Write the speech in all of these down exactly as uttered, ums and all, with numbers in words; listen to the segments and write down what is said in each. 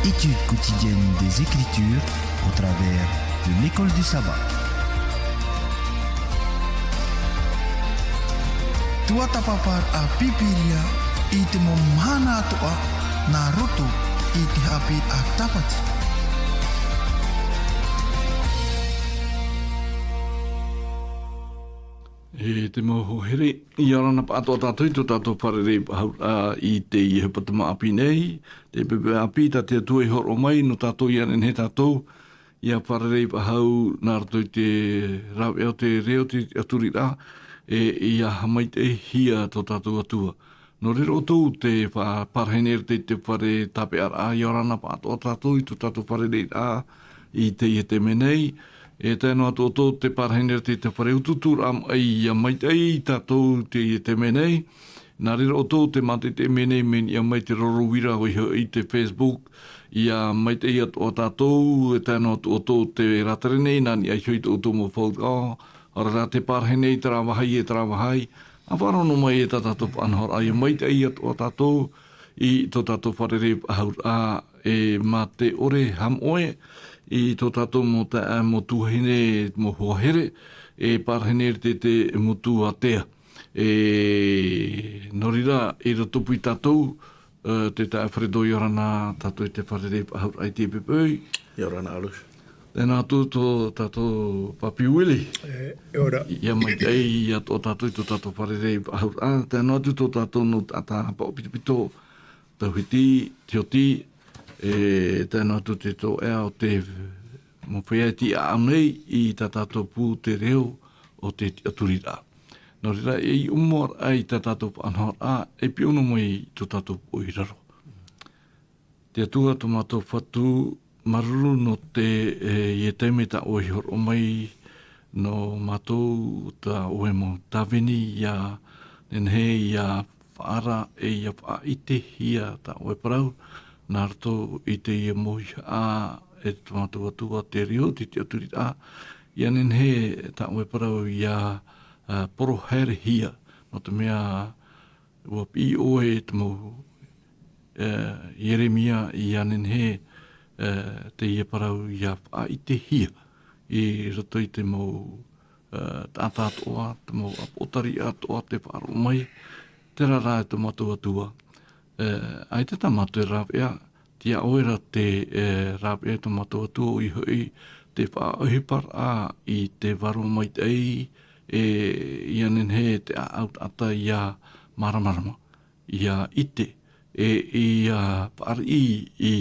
Étude quotidienne des Écritures au travers de l'école du sabbat. Tuatāpaparaʻa Pīpīria i te mau mahana atoʻa nā roto i te haʻapiʻiraʻa Tāpati. E te mau hoa here, ʻia ora na pāʻatoʻa tātou i tō tātou fārerei faʻahou, ā, i teie hepetoma ʻāpī nei, te poʻipoʻi ʻāpī tā te Atua i hōroʻa mai nō tātou ʻia nehenehe tātou ʻia fārerei faʻahou nā roto i te rāveʻa o te reo, te tiʻaturiraʻa, e ʻia haʻamaitaʻihia tō tātou Atua. Nō reira ʻoutou tē fa-, parahi nei i roto i te fare tāpeʻaraʻa, ʻia ora na pāʻatoʻa tātou i tō tātou fārereiraʻa i teie taime nei. E tae noa atu ʻoutou tē parahi nei i roto i te fare ututuraʻa maʻi, ʻia maitaʻi tātou i teie taime nei. Nā reira ʻoutou tē mātaʻitaʻi mai nei, mea niʻa mai te roro uira, ʻoia hoʻi te Facebook, ʻia maitaʻi atoʻa tātou, e tae noa atu ʻoutou tē rātere nei, nā niʻa iho i tō ʻoutou mau faʻaroʻo, ʻaore rā tē parahi nei terā vāhi e terā vāhi, ʻa faʻaroʻo mai e tā tātou faʻanahoraʻa, ʻia maitaʻi atoʻa tātou i tō tātou fārerei faʻahouraʻa, e mā te ʻore haʻamoʻe i tō tātou mau taeaʻe, mau tuahine, mau hoa here, e parahi nei i roto i te motu ātea. E, nō reira, i roto pū ia tātou, e, te taeaʻe Fredo, ʻia ora na tātou i te fārerei faʻahouraʻa i teie poʻipoʻi. ʻIa ora na, Alus. Tē nā atu tō tātou Papi Willie. E, ʻia ora. ʻIa maitaʻi atoʻa tātou i tō tātou fārerei faʻahouraʻa. Tē nā atu tō tātou nūnaʻa haʻapaʻo pitopito, Tauhiti, Tioti, e tē nā atu te toeʻa o te mau feiā e tiʻaʻau nei i tā tātou pū te reo o te tiʻaturiraʻa. Nō reira, e ʻite mai ra i tā tātou faʻanahoraʻa, e piʻo noa mai i tō tātou poʻi raro. Te Atua tō mātou Fatu, māuruuru nō te, e, ʻia tae mai tā ʻoe i hōroʻa mai nō mātou, tā ʻoe mau tāvini, ʻia nehenehe ʻia faʻaara e ʻia faʻaʻitehia tā ʻoe parau, nā roto i teie mauhaʻa, e tō mātou Atua, te reo, te tiʻaturiraʻa, ʻia nehenehe tā ʻoe parau ʻia, ā, poro haerehia, nō te mea, ʻua piʻi ʻoe i te mau, e, Ieremia, ʻia nehenehe, e, teie parau ʻia faʻaʻitehia i roto i te mau, e, taʻata atoʻa, te mau ʻāpoʻotari atoʻa tē faʻaroʻo mai, terā rā e tō mātou Atua. E, ʻaita tā mātou e rāveʻa, Tiʻa ʻoe ra te, e, rāveʻa tō mātou Atua, ʻoia hoʻi te faʻaʻohiparaʻa i te Vārua Maitaʻi, e, ʻia nehenehe te ʻāʻau taʻata ʻia māramarama, ʻia ʻite, e, ʻia fāriʻi i,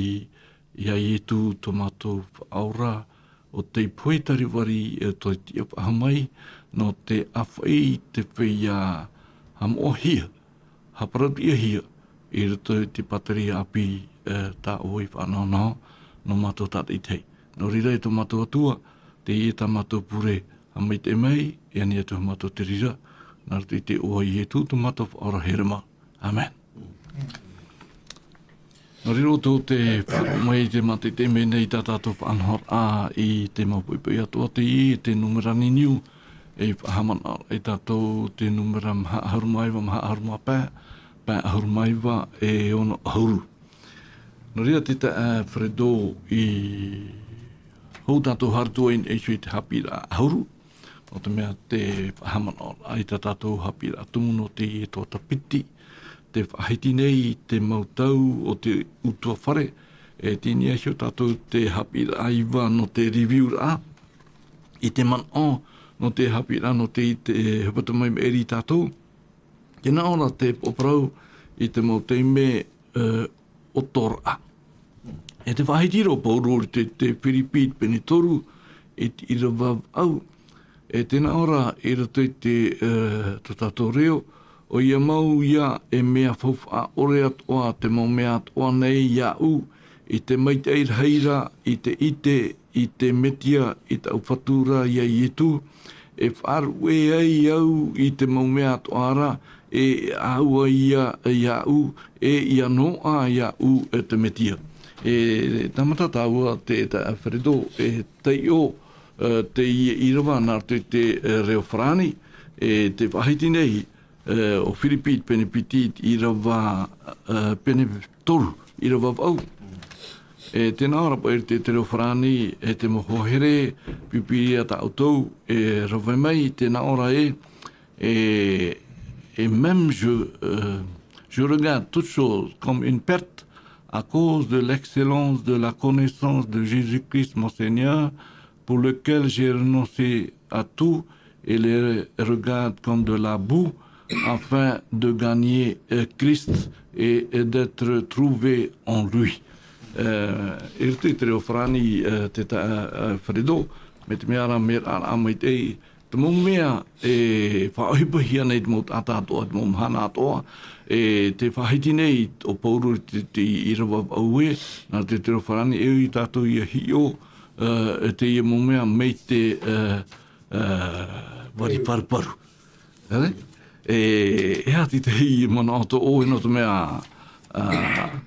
ia Ietu tō mātou Faʻaora, ʻo tei pohe tarivari, e, tō te tiʻa faʻahou mai, nō te ʻāfaʻi i te feiā haʻamoʻahia, haʻaparautiʻahia i roto i te pātireia ʻāpī, e, tā ʻoe i faʻanahonaho nō mātou tātaʻitahi. Nō reira, e tō mātou Atua, teie tā mātou pure, haʻamaitaʻi mai, e ani atu iā mātou te reira, nā roto i te iʻoa o Ietu tō mātou Faʻaora here mau. ʻĀmene. Nō reira, ʻoutou tē faʻaroʻo mai i te mātaʻitaʻi mai nei tā tātou faʻanahoraʻa i te mau poʻipoʻi atoʻa teie, te nūmera niniu, e faʻahaʻamanaʻo ai tātou te nūmera maha ʻahuru mā iva, maha ʻahuru mā pae, pae ʻahuru mā iva, e ono ʻahuru. Nō reira, te taeaʻe Fredo, i hou tātou haere atu ai i niʻa iho i te haʻapiʻiraʻa ʻahuru, nō te mea tē faʻahaʻamanaʻo ai tā tātou haʻapiʻiraʻa tumu nō teie tuhaʻa piti, tē faʻahiti nei i te mau tau o te ʻutuāfare, e tei niʻa iho tātou te haʻapiʻiraʻa iva nō te review-raʻa, i te manaʻo nō te haʻapiʻiraʻa nō te, te hepetoma i maʻiri ia tātou. Tē nā ʻō ra te poroparau i te mau taime, e, ʻoto-raʻa. E tē faʻahiti ra ʻo Pauro i te, te Firipi pene toru, e te ʻīrava vaʻu. E tē nā ʻō ra i roto i te, e, tō tātou reo, ʻoia mau ïa e mea faufaʻa ʻore atoʻa te mau mea atoʻa nei iāʻu, i te maitaʻi rahi ra, i te ʻite, i te Metia, i tāʻu Fatu ra ia Ietu, e faʻaruʻe ai au i te mau mea atoʻa ra, e ʻāʻau ïa iāʻu, e ʻia noaʻa iāʻu e te Metia. E tāmata tāua te, te Alfredo, e taiʻo, e, teie ʻīrava nā roto i te, e, reo Farāni, e tē faʻahiti nei, e, ʻo Firipi pene piti, ʻīrava, e, pene toru, ʻīrava vaʻu. E tēnā ora paʻi te, te reo farāni, e te mau hoa here, pipiria tā ʻoutou, e rave mai, tēnā ora ē, et, et même je, euh, je regarde toute chose comme une perte à cause de l'excellence de la connaissance de Jésus-Christ mon Seigneur, pour lequel j'ai renoncé à tout et le regarde comme de la boue, afin de gagner, euh, Christ et, et d'être trouvé en lui. Euh, i roto i te reo farāni, euh, te ta, euh, Fredo, mai te mea rā, mea rā, rā, mai te, te mau mea e faʻaʻohipahia nei te mau taʻata atoʻa, te mau mahana atoʻa, e tē faʻahiti nei ʻo Pauro i te, te, i rave ʻauē, nā te, te reo farāni, e ui tātou ʻia hiʻo, uh, teie mau mea mai te, uh, uh, vari paruparu. Right? E, e aha te, te manaʻo tō ʻoe, nō te mea, uh,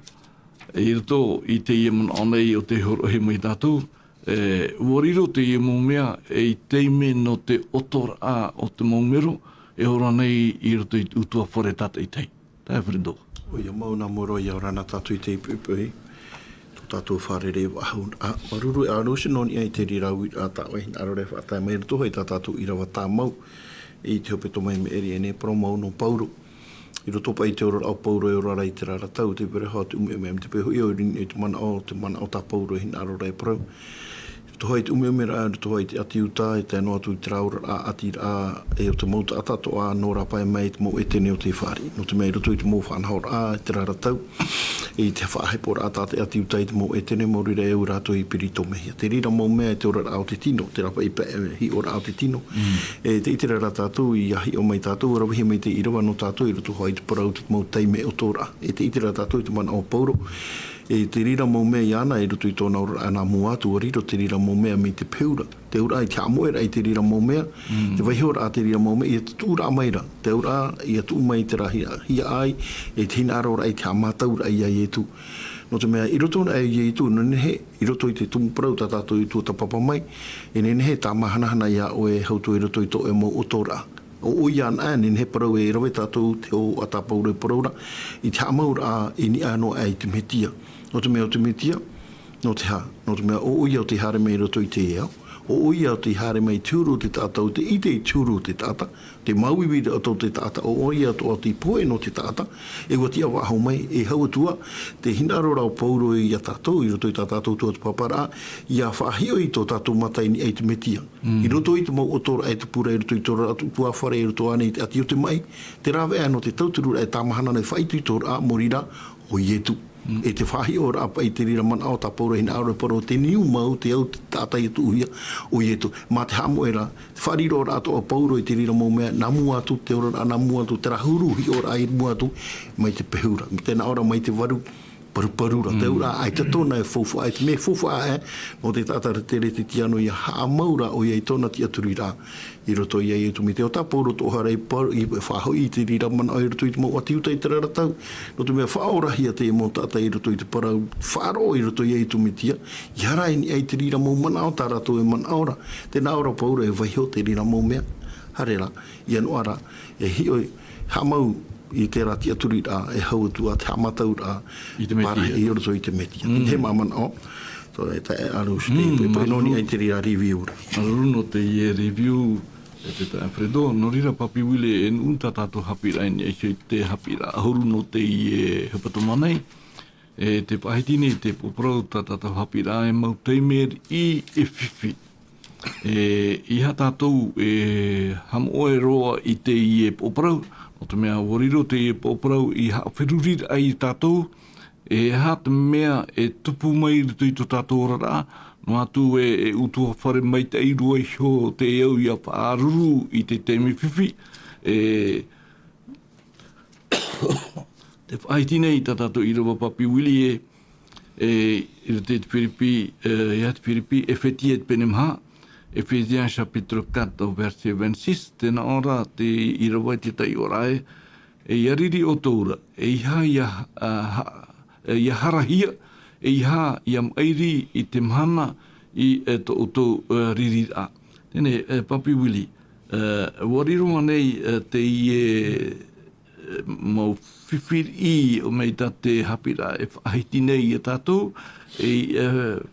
i roto i teie manaʻo nei ʻo tē hōroʻahia mai tātou, e, ʻua riro teie mau mea ei taime nō te ʻotoraʻa o te mau mero e ora nei i roto i te ʻutuāfare tātaʻitahi. Tae Fredo. ʻOia mau, nā mua roa ʻia ora na tātou i teie poʻipoʻi. Tō tātou fārerei faʻahou, a, māuruuru e ʻārusi nō niʻa i te reira uiraʻa tā ʻoe e hinaʻaro ra e faʻatae mai i roto hoʻi tā tātou ʻīrava tāmau i te hepetoma i maʻiri aʻe nei, parau mau nō Pauro. I roto paʻi i te oraraʻa o Pauro e ora ra i terā ra tau, te perehoʻa, te ʻumeʻume, te peu hoʻi o rine i te manaʻo, te manaʻo tā Pauro e hinaʻaro ra e parau. I roto hoʻi i te ʻumeʻumeraʻa, i roto hoʻi i te ʻāti Iuta, e tae noa atu i terā oraraʻa ʻātiraʻa, e ʻo te mau taʻata atoʻa nō rāpae mai i te mau ʻētene o te fāriʻi. Nō te mea i roto i te mau faʻanahoraʻa, i terā ra tau, i te faʻaheporaʻa tā te ʻāti Iuta i te mau ʻētene, maori rā e au rātou i piritomehia. Te reira mau mea e te oraraʻa o te tino, te rāpae i pae, e, hiʻoraʻa o te tino. Mm. E tē ʻite ra tātou, ʻia hiʻo mai tātou, ʻua ravehia mai te ʻīrava nō tātou i roto hoʻi i te parau te mau taime ʻotoraʻa. E tē ʻite ra tātou i te manaʻo o Pauro, e te reira mau mea iāna i roto i tōna oraraʻa nā mua atu, ʻua riro te reira mau mea mai te pehu ra. Te auraʻa i te haʻamoʻeraʻa i te reira mau mea, mm, te vaihoraʻa te reira mau mea, ʻia tuʻuraʻa mai ra. Te auraʻa, ʻia tuʻu mai terā hia, hiaʻai, e te hinaʻaroraʻa i te haʻamātauraʻa iā Ietu. Nō te mea, i roto na iā Ietu, nō nehenehe, i roto i te tumu parau tā tātou i tuatāpapa mai, e nehenehe e tāmahanahana iā ʻoe e hau atu i roto i tō ʻoe mau ʻotoraʻa. ʻO, ʻoia anaʻe, nehenehe e parau e rave tātou te hōhoʻa tā Pauro e parau ra, i te haʻamauraʻa i niʻa noa aʻe i te Metia. Nō te mea ʻo te Metia, nō te aha, nō te mea ʻo, ʻoia ʻo tē haere mai i roto i teie ao, ʻo, ʻoia ʻo tē haere mai i te huru o te taʻata, ʻo tē ʻite i te huru o te taʻata, te māuiui ra atoʻa o te taʻata, ʻo, ʻoia atoʻa ʻo tē pohe nō te taʻata, e ʻua tiʻa faʻahou mai, e hau atu ā, te hinaʻaro ra o Pauro iā tātou, i roto i tā tātou tuatāpaparaʻa, ʻia faʻahiʻo i tō tātou mata i niʻa i te Metia. Mm. I roto i te mau ʻotoraʻa e tupu ra i roto i tō rātou ʻutuāfare, i roto ānei i te ʻāti o te maʻi, te rāveʻa nō te tautururaʻa e tāmahana nei faʻaitoitoraʻa, maori rā, ʻo Ietu. Mm. E te faʻahiʻoraʻa paʻi i te reira manaʻo tā Pauro e hinaʻaro e parau, te niu mau, te au, te taʻata ʻia tuʻuhia, ʻo Ietu. Mā te haʻamoʻe ra, te faʻariroraʻa atoʻa o Pauro i te reira mau mea, nā mua atu, te oraraʻa nā mua atu, terā huru hiʻoraʻa i mua atu, mai te pehu ra. Tē nā ʻō ra mai te varu, paruparu ra, te auraʻa ʻaita tōna e faufaʻa, e te mea faufaʻa ē, nō te taʻata ra te Kerisetiano ʻia haʻamau ra ʻoia i tōna tiʻaturiraʻa. I roto iā Ietu Metia, tā Pauro tō ʻohara i par-, i faʻahoʻi i te reira manaʻo i roto i te mau ʻāti Iuta i terā ra tau. Nō te mea faʻaorahia te mau taʻata i roto i te parau, faʻaroʻo i roto iā Ietu Metia, ʻia haere i niʻa i te reira mau manaʻo tā rātou e manaʻo ra. Tē nā ʻō ra Pauro e vaiho te reira mau mea. Haere rā, ʻia noaʻa ra, e hiʻo, haʻamau i terā tiʻaturiraʻa, e hau atu ā te haʻamātauraʻa, i te Metia. Parahi i roto i te Metia. Mm. Te mea manaʻo, tō e tae ʻaru, te, mm, te, te nō niʻa i te reira review ra. Māuruuru nō teie review, e te taeaʻe Fredo, nō reira Papi Willie, e nuʻu tā tātou haʻapiʻiraʻa i niʻa iho i te haʻapiʻiraʻa ʻahuru nō teie hepetoma nei. E tē faʻahiti nei te pōparau tā tātou haʻapiʻiraʻa e mau taime riʻi e fifi. E, ʻeiaha tātou e haʻamoʻe roa i teie pōparau, nō te mea ʻua riro teie pōparau i haʻaferuriraʻa iā tātou, e aha te mea e tupu mai i roto i tō tātou oraraʻa, noa atu e, e ʻutuāfare maitaʻi roa iho te au ʻia faʻaruru i te taime fifi, e, tē faʻahiti nei tā tātou ʻīrava Papi Willie ē, e, i roto i te Firipi, e, ʻeiaha te Firipi, Efetia i te pene maha, Éphésiens chapitre quatre au verset vingt-six, tē nā ʻō ra te ʻīrava i te taiʻoraʻa ē, e ʻia riri ʻoutou ra, ʻeiaha ʻia, a, ha-, e, ʻia harahia, ʻeiaha ʻia maʻiri i te mahana i, e, tō ʻoutou, e, ririraʻa. Teie nei, e, Papi Willie, e, ʻua riro nei, e, teie, mau fifi riʻi o mai tā te haʻapiʻiraʻa e faʻahiti nei ia tātou, e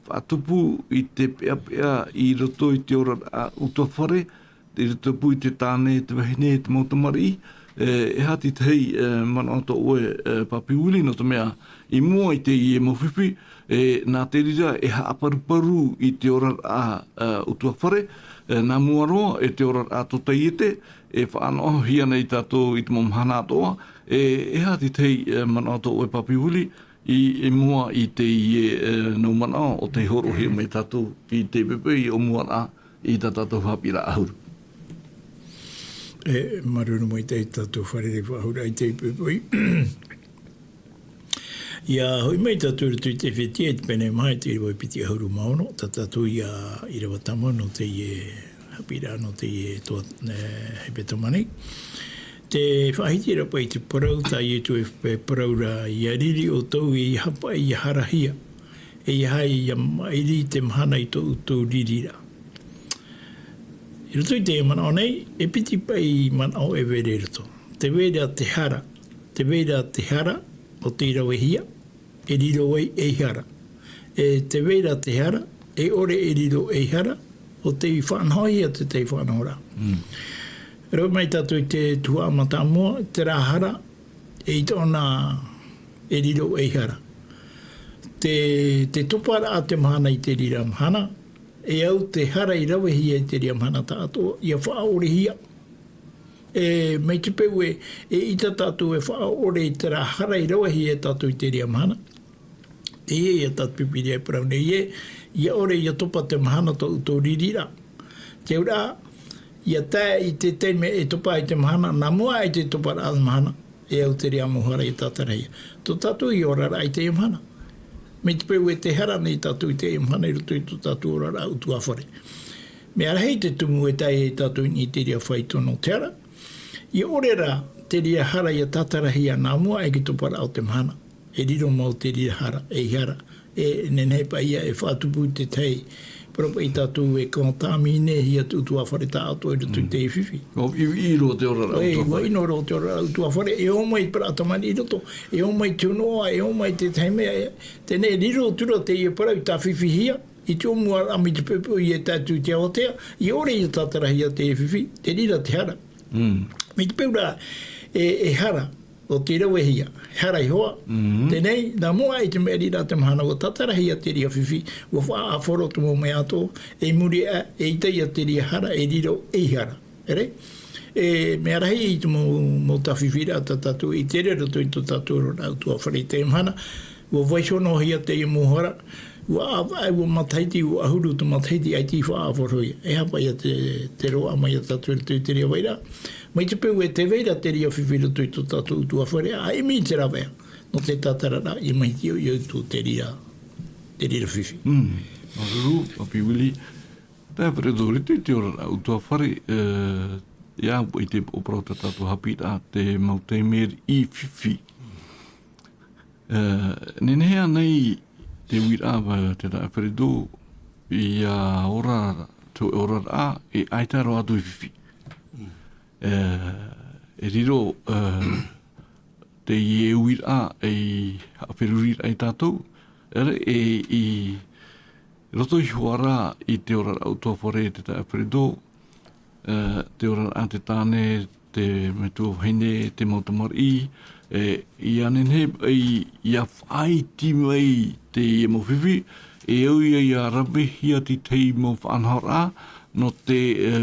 faʻatupu i te peʻapeʻa i roto i te oraraʻa utuafare, i roto pū i te tāne, te vahine, te mau tamariʻi. E aha te tahi manaʻo tō ʻoe, pāpū Willie, nō te mea i mua i teie mau fifi, nā te reira e haʻaparuparu i te oraraʻa utuafare, nā mua roa e te oraraʻa tōtaiete e faʻanahohia nei tātou i te mau mahana atoʻa. E aha te tahi manaʻo tō ʻoe, pāpū Willie, i mua i teie nau manaʻo o tei hōroʻahia mai tātou i te poʻipoʻi o mua rā i tā tātou haʻapiʻiraʻa ʻahuru? E māuruuru maitaʻi tātou fare i te faʻahou i te poʻipoʻi. Ia hoʻi mai tātou i roto i te fētiʻa i te pene maha i te ʻīrava piti ʻahuru mā ono, tā tātou ia ʻīrava tāmau nō teie haʻapiʻiraʻa nō teie toa, hepetoma nei. Te faʻahiti ra paʻi te parau tā Ietu e parau ra, ia riri ʻoutou, ia hapaʻi, ia harahia, e ia haere, ia maʻiri te mahana i tō ʻoutou riri ra. I roto i te manaʻo nei, e piti paʻi manaʻo e vai ra i roto. Te vai ra te hara, te vai ra te hara o tei ravehia, e riro ai ei hara. E te vai ra te hara, e ʻore e riro ei hara, o tei faʻanahohia te tahi faʻanahoraʻa. Rave mai tātou i te tuhaʻa mātāmua, terā hara, e i tōna e riro ei hara. Te, te toparaʻa te mahana i te reira mahana, e au te hara i ravehia i te reira mahana taʻatoʻa, ia faʻaʻorehia. E mai te peu e, e ʻita tātou e faʻaʻore i terā hara i ravehia e tātou i te reira mahana. Teie ia tātou pipiria e parau nei ē, ia ʻore ia topa te mahana tō ʻoutou riri ra. Te auraʻa, ia tae i te taime e topa ai te mahana, nā mua aʻe i te toparaʻa mahana, e au te reira mau hara ia tātarahia. Tō tātou ia oraraʻa i teie mahana. Mai te peu e te hara nei tātou i teie mahana i roto i tō tātou oraraʻa utuafare. Mea rahi te tumu e tae ai tātou i te reira faito nō te hara. Ia ʻore rā te reira hara ia tātarahia nā mua aʻe i te toparaʻa o te mahana. E riro mau te reira hara, ei hara. E nehenehe paʻi ia e faʻatupu i te tahi parau paʻi tātou e contaminehia te utuafare taʻatoʻa i roto i te fifi. Ua ʻiʻi roa te oraraʻa utuafare. Ua ʻino roa te oraraʻa utuafare, e ō mai te parau tamariʻi i roto, e ō mai te unoʻa, e ō mai te tahi mea, e, teie nei riro atu ra teie parau i tāfifihia, i te ʻōmuaraʻa mai te poʻipoʻi e tae atu i te avatea, ia ʻore ia tātarahia te fifi, te reira te hara. Mai te peu rā, e, e hara, o tei ravehia, e hara iho ā. Teie nei, nā mua aʻe i te mea riri ra te mahana, ua tātarahia te reira fifi, ua faʻaʻāfaro te mau mea atoʻa, e i muri aʻe, e ʻita ia te reira hara, e riro ei hara. ʻEre? E mea rahi i te mau, mau tāfifiraʻa tā tātou i tere i roto i tō tātou oraraʻa utuafare i teie mahana, ua vaiiho noa hia teie mau hara, ua ʻāvaʻe, ua matahiti, ua ʻahuru te matahiti, ʻaita i faʻaʻāfaro ia. E aha paʻi ia te, te roaʻa mai ia tātou i roto i te reira vairaʻa. Mai te peu e te vai ra te reira fifi i roto i tō tātou utuafare, ʻa ʻimi i te rāveʻa nō te tātararaʻa, ia maitaʻi ʻoia atu te reira, te reira fifi. Māuruuru, pāpū Willie. Tae fare tō roto i te oraraʻa utuafare, e, ia, i te ʻōparau tā tātou haʻapiʻiraʻa, te mau taime riʻi fifi. E, nehenehe ānei te uiraʻa a te taʻata Alfredo, ia ora, tō oraraʻa, e ʻaita roa atu e fifi. E, e riro, e, teie uiraʻa ei haʻaferuriraʻa ia tātou, e, e, i roto iho ā rā i te oraraʻa utuafare te taʻata Alfredo, e, te oraraʻa te tāne, te metua vahine, te mau tamariʻi, e, ia nehenehe, e, ia faʻaiti mai teie mau fifi, e au ia ia ravehia te tahi mau faʻanahoraʻa, nō te, e,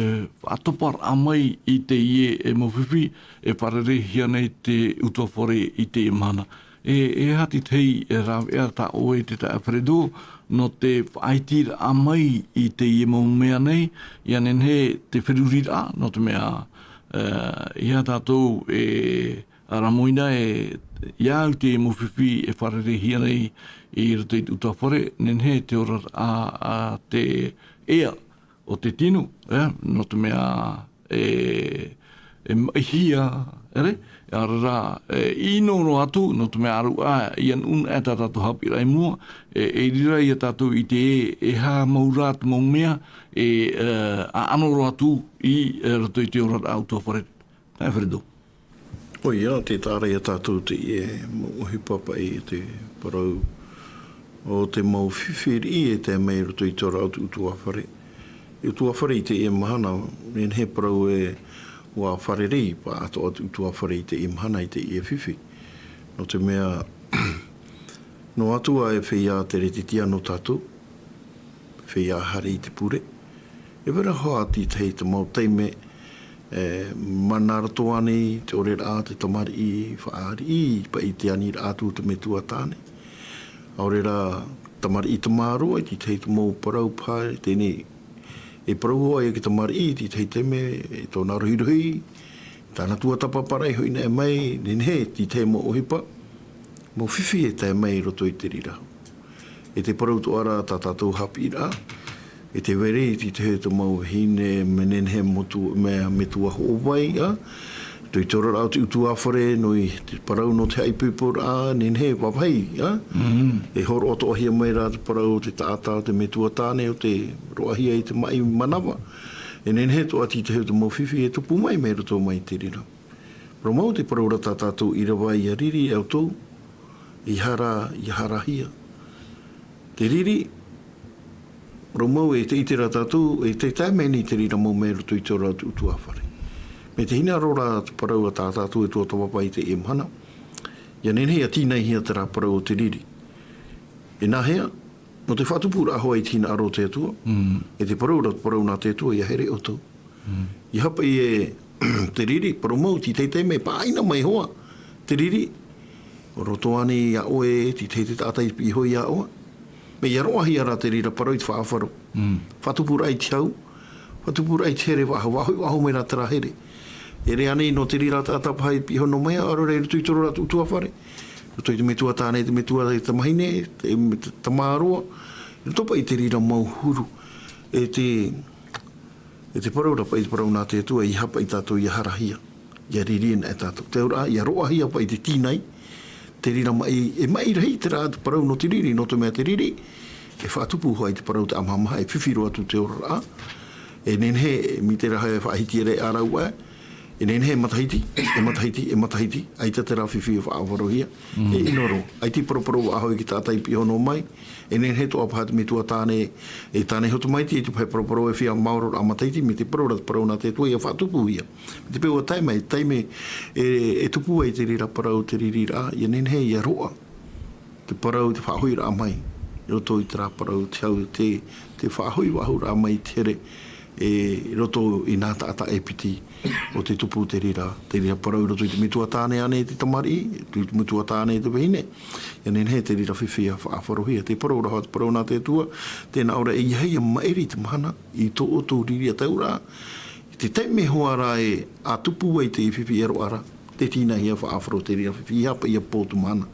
faʻatoparaʻa mai i teie, e, mau fifi, e fārereihia nei te utuafare i teie mahana. E, e aha te tahi, e, rāveʻa tā ʻoe te taʻata Alfredo, nō te faʻaitiraʻa mai i teie mau mea nei, ia nehenehe te feruriraʻa, nō te mea, e, ia tātou e ʻaramoina e, ia au te mau fifi e fārereihia nei i roto i te utuafare, nehenehe te oraraʻa a te ea o te tino, e, nō te mea e, e maʻihia, ʻere, ʻaore rā, e, ʻino roa atu, nō te mea ʻaruʻa, ia nuʻu aʻe tā tātou haʻapiʻiraʻa i mua, e, e riro ia tātou i te, e aha mau rā te mau mea, e, e, ʻaʻano roa atu i, e, roto i te oraraʻa utuafare. Taʻata Alfredo. ʻOia, tē taʻa ra ia tātou teie mau ʻohipa paʻi e te parau o te mau fifi riʻi e tae mai i roto i te oraraʻa o te ʻutuāfare. E ʻutuāfare i teie mahana, e nehenehe e parau ē ʻua fārerei pāʻatoʻa te ʻutuāfare i teie mahana i teie fifi. Nō te mea, noa atu ā e feiā teretetiano tātou, feiā haere i te pure. E vera hoʻi te tahi te mau taime, e, mana roto ānei te ʻoreraʻa te tamariʻi, fāriʻi, paʻi te aniraʻa atu o te metua tāne. ʻAore rā tamariʻi tamaroa, i te tahi te mau parau paha, teie nei, e parau hoʻi ia te tamariʻi, i te tahi taime, e tōna rohirohi, tāna tuatāpapa rahi hoʻi nā ʻō mai, nehenehe, te tahi mau ʻohipa, mau fifi e tae mai i roto i te reira. E te parau atoʻa ra tā tātou haʻapiʻiraʻa, e te vai ra i te tahi te mau vahine, mea nehenehe motu, mea metua hoʻovai, ā, tō i te oraraʻa o te ʻutuāfare, nō i te parau nō te haʻaipoiporaʻa, nehenehe e vāvāhi, ā? E hōroʻa atoʻahia mai rā te parau o te taʻata, o te metua tāne, o te roaʻahia i te maʻi manava. E nehenehe atoʻa te tahi te mau fifi e tupu mai, mai roto mai te reira. Parau mau te parau ra tā tātou ʻīrava ia riri, e ʻoutou, ʻia haere, ʻia haerehia. Te riri, parau mau e te ʻite ra tātou, e te tae mai nei te reira mau mea i roto i te oraraʻa o te ʻutuāfare. Mai te hinaʻaro ra te parau a tā tātou e tuatāpapa i teie mahana. ʻIa nehenehe ʻia tīnaihia terā parau o te riri. E nāhea, nō te faʻatupuraʻa hoʻi i te hinaʻaro o te Atua. E te parau ra, te parau nā te Atua, ʻia haere ʻoutou. ʻIa haʻapaʻo i te riri, parau mau, te tahi taime e pāʻina mai hoʻi te riri. Roto ānei iā ʻoe, te tahi te taʻata i piʻi iho iā ʻoe. Mea ʻia roaʻahia rā te reira parau i te faʻaʻāfaro. Faʻatupuraʻa i te hau, faʻatupuraʻa i te here faʻahou, faʻahou, faʻahou mai rā terā here. E ʻere ānei nō te reira taʻata paha i piʻi iho nō mai, ʻaore rā i roto i te oraraʻa o te ʻutuāfare. Roto i te metua tāne, te metua tamahine, te, te tamaroa. I roto paʻi i te reira mau huru. E te E te parau ra paʻi, te parau nā te Atua, ʻia haʻapaʻo tātou ʻia haerehia, ʻia riri anaʻe tātou. Te auraʻa, ʻia roaʻahia paʻi te tīnai, te reira maʻi, e maʻi rahi terā te parau nō te riri, nō te mea te riri, e faʻatupu hoʻi te parau te ʻāmahamaha, e fifi roa atu te oraraʻa, e nehenehe, mai te rahi e faʻahiti ere ʻārauaʻe, e nehenehe e matahiti, e matahiti, e matahiti, ʻaita terā fifi e faʻaʻāfarohia, e ʻino roa, ʻaita i paraparau faʻahou i te taʻata i piʻi iho nō mai, e nehenehe atoʻa paha te metua tāne, e tāne iho tamaiti, e te pae paraparau e feiā maoro ra matahiti, mai te parau ra, te parau nā te Atua, ʻia faʻatupuhia. Mai te peu ʻua tae mai, taime e, e tupu ai te reira parau, te riri ra, ʻia nehenehe, ʻia roaʻa te parau, te faʻahoʻiraʻa mai, i roto i terā parau, te hau, te, te faʻahoʻi faʻahou ra mai te here, e, i roto i nā taʻata e piti, ʻo te tupu te reira, te reira parau i roto i te metua tāne ānei te tamariʻi, te metua tāne te vahine, ʻia nehenehe te reira fifi ʻia faʻaʻāfarohia, te parau ra hoʻi, te parau nā te Atua, tē nā ʻō ra ē ʻeiaha ʻia maʻiri te mahana, i tō ʻoutou riri ʻa te auraʻa, i te taime hoʻi ra ē ʻa tupu ai te fifi ʻia roaʻa ra, tē tīnaihia faʻaʻāfaro te reira fifi, ʻia haʻapaʻo ʻia pō te mahana.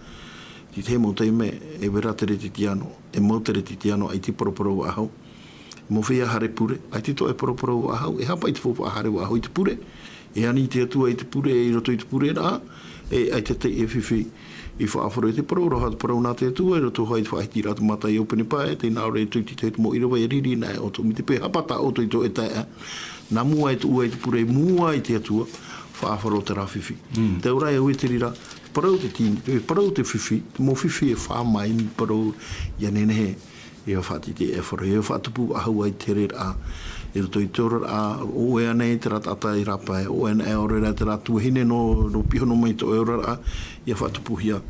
Te tahi mau taime, e vera teretetiano, e mau teretetiano, ʻaita i paraparau faʻahou. Mau feiā haere pure, ʻaita atoʻa e paraparau faʻahou, e haʻapaʻo i te faufaʻa haere faʻahou i te pure, e ani te Atua i te pure, i roto i te pure ra, e ʻaita te, e fifi, i faʻaʻāfaro i te parau ra hoʻi, te parau nā te Atua, i roto hoʻi i te faʻahitiraʻa o te Mataio pene pae, tē nā ʻō ra ē tō te tahi te mau ʻīrava e riri anaʻe ʻoutou, mai te peu e haʻapata ʻoutou i tō ʻoe taeaʻe, nā mua e tuʻu ai te pure, i mua i te Atua, faʻaʻāfaro terā fifi. Te auraʻa e ui te reira, parau te tīnai, parau te fifi, te mau fifi e fā mai, parau ʻia nehenehe, ʻia faʻatitiʻaifaro, ʻia faʻatupu faʻahou ai te here ra, i roto i te oraraʻa, ʻo ʻoe ānei terā taʻata i rāpae, ʻo ʻoe anaʻe ʻaore rā terā tuahine nō, nō piʻi iho nō mai tō ʻoe oraraʻa, ʻia faʻatupuhia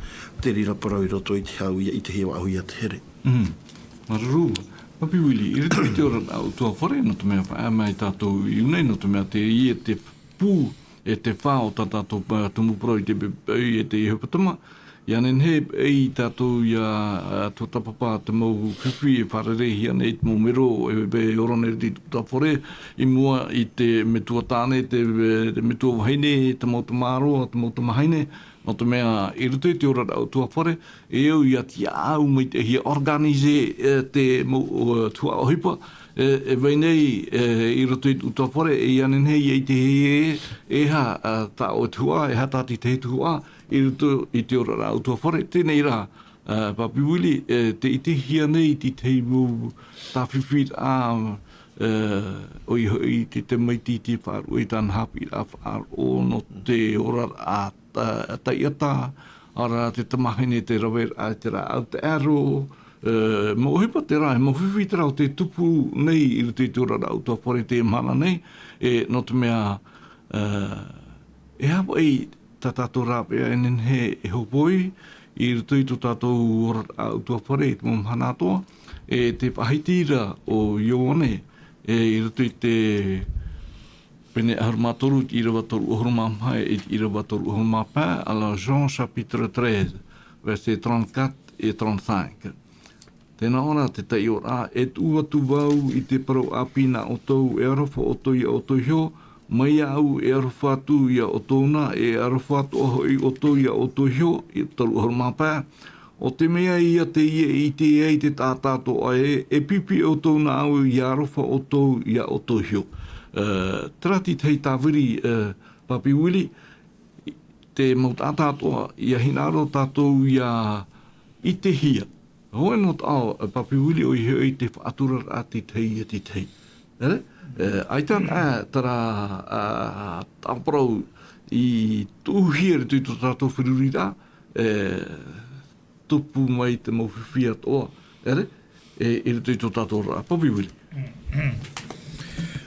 te reira parau i roto i te hau, ʻia ʻitehia faʻahou ia te here. Māuruuru, Papi Willie, i roto i te oraraʻa ʻutuāfare, nō te mea faʻaea mai tātou i ʻō nei, nō te mea teie te pū, e te fā o tā tātou pa-, tumu parau i te pepeʻi e te hepetoma, ʻia nehenehe ai tātou ʻia, ā, tuatāpapa te mau fifi e fārereihia nei te mau mero, e, e ora nei i te ʻutuāfare, i mua i te metua tāne, te, te metua vahine, te mau tamaroa, te mau tamahine, nō te mea, i roto i te oraraʻa ʻutuāfare, e au ʻia tiʻaʻau mai te, ʻia organiser, e, te mau, ā, tuhaʻa ʻohipa, e, e vai nei, e, i roto i te ʻutuāfare, e ʻia nehenehe ʻia ʻitehia ē, e aha, ā, tā ʻoe tuhaʻa, e aha tā te tahi tuhaʻa, i roto i te oraraʻa ʻutuāfare, teie nei rā, ā, Papi Willie, e, tē ʻitehia nei te tahi mau tāfifiraʻa, ā, ʻoia hoʻi te tamaiti i te faʻaroʻo i tāna haʻapiʻiraʻa faʻaroʻo nō te oraraʻa taiʻata, ʻaore rā te tamāhine te raveraʻa i te rāʻau taʻero, mau ʻohipa terā, mau fifi terā o tē tupu nei i roto i te oraraʻa ʻutuāfare i teie mahana nei, e, nō te mea, e, e aha paʻi tā tātou rāveʻa e nehenehe e hōpoi i roto i tō tātou oraraʻa ʻutuāfare i te mau mahana atoʻa, e te faʻahiti ra o Ioane, e, i roto i te pene ʻahuru mā toru, i te ʻīrava toru ʻahuru mā maha, i te ʻīrava toru ʻahuru mā pae, alors Jean chapitre treize, versets trente-quatre et trente-cinq. Tē nā ʻō ra te taiʻoraʻa, e tuʻu atu vau i te parau ʻāpī nā ʻoutou, e aroha ʻoutou iā ʻoutou iho, mai iāʻu e aroha atu iā ʻoutou na, e aroha atoʻa hoʻi ʻoutou iā ʻoutou iho, i toru ʻahuru mā pae. ʻO te mea ïa teie i ʻite ai te taʻata atoʻa ē, e pipi ʻoutou nāʻu, ʻia aroha ʻoutou iā ʻoutou iho. E, terā te tahi tāviri, e, Papi Willie, te mau taʻata atoʻa, ʻia hinaʻaro tātou ʻia ʻitehia. Hōʻē noa taʻo, e, Papi Willie, ʻoia hoʻi te faʻaturaraʻa te tahi iā te tahi. Ere? E, ʻaita na, e, terā, a, tāparau i tuʻuhia i roto i tō tātou feruriraʻa, e, tupu mai te mau fifi atoʻa, ere? E, i roto i tō tātou oraraʻa. Papi Willie.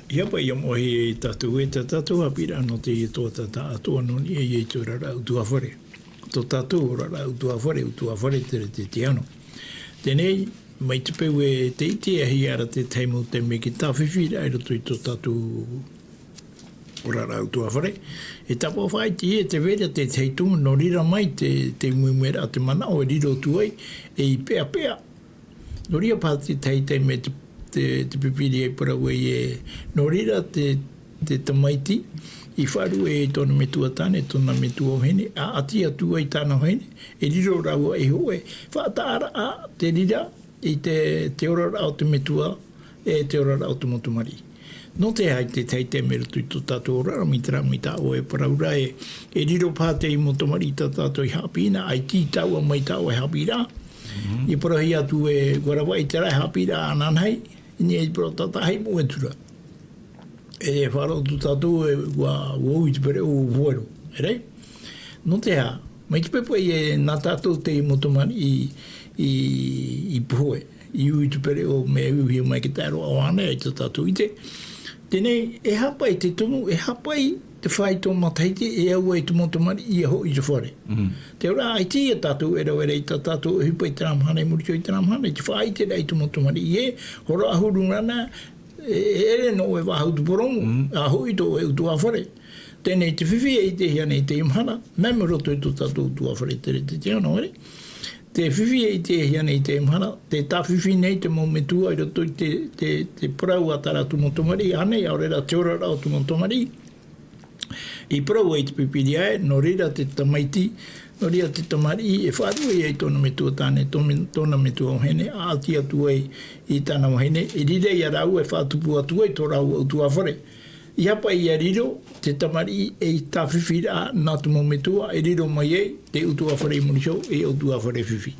ʻIa paʻi ʻia moʻe tātou e tā tātou haʻapiʻiraʻa nō teie tuatāpapa atoʻa nō niʻa i te oraraʻa ʻutuāfare. Tō tātou oraraʻa ʻutuāfare, ʻutuāfare teretetiāno. Teie nei, mai te peu e tē ʻitehia ra te tahi mau taime e tāfifi ra i roto i tō tātou oraraʻa ʻutuāfare. E tāpaʻo faʻaʻite ē, tē vai ra te tahi tumu, nō reira mai te, te ueue ra te manaʻo e riro atu ai, ei peʻapeʻa. Nō reira paha te tahi taime te, te, te Pīpīria i parau ai ē, nō reira te, te tamaiti i faʻaruʻe i tōna metua tāne, tōna metua vahine, ʻa ʻati atu ai tāna vahine, e riro rāua ei hōʻē faʻataʻaraʻa te reira i te, te oraraʻa o te metua, e te oraraʻa o te mau tamariʻi. Nō te aha i te tahi taime i roto i tō tātou oraraʻa, mai terā, mai tā ʻoe e parau ra ē, e riro paha te mau tamariʻi tā tātou i haʻapiʻi na, ʻaita i taua mai taua e haʻapiʻiraʻa. I parauhia atu ē, ʻua ravaʻi terā e haʻapiʻiraʻa ananahi, i niʻa i te parau tātaʻahi moʻe atu ra. E faʻaroʻo atu tātou ē, ʻua, ʻua ui te pereʻoʻo, ʻua pohe roa. E rā? Nō te aha, mai te peu paʻi ē, nā tātou te mau tamariʻi i, i, i pohe, i ui te pereʻoʻo, mea ʻuhia mai te taʻero ʻāvaʻe i tā tātou ʻite. Teie nei, e aha paʻi te tumu, e aha paʻi te faito matahiti e au ai te mau tamariʻi ʻia hoʻi i te fare. Te auraʻa, ʻaita ïa tātou e rave ra i tā tātou ʻohipa i terā mahana, i muri iho i terā mahana, i te faʻaʻiteraʻa i te mau tamariʻi ē, hora ʻahuru ra na, e, e ʻere noa e faʻahou te purōmu, ʻa hoʻi tō ʻoe ʻutuāfare. Teie nei te fifi e ʻitehia nei i teie mahana, mea mai roto i tō tātou ʻutuāfare teretetiāno, ʻere? Te fifi e ʻitehia nei i teie mahana, tē tāfifi nei te mau metua i roto i te, te, te parau a tā rātou mau tamariʻi, ānei, ʻaore rā te oraraʻa o te mau tamariʻi. I parau ai te Pīpīria ē, nō reira te tamaiti, nō reira te tamariʻi, e faʻaruʻe ai tōna metua tāne, tō me-, tōna metua vahine, ʻa ʻati atu ai i tāna vahine, e riro ia rāua e faʻatupu atu ai tō rāua ʻutuāfare. E aha paʻi ʻia riro, te tamariʻi ei tāfifiraʻa nā te mau metua, e riro mai ai te ʻutuāfare i muri iho, ei ʻutuāfare fifi.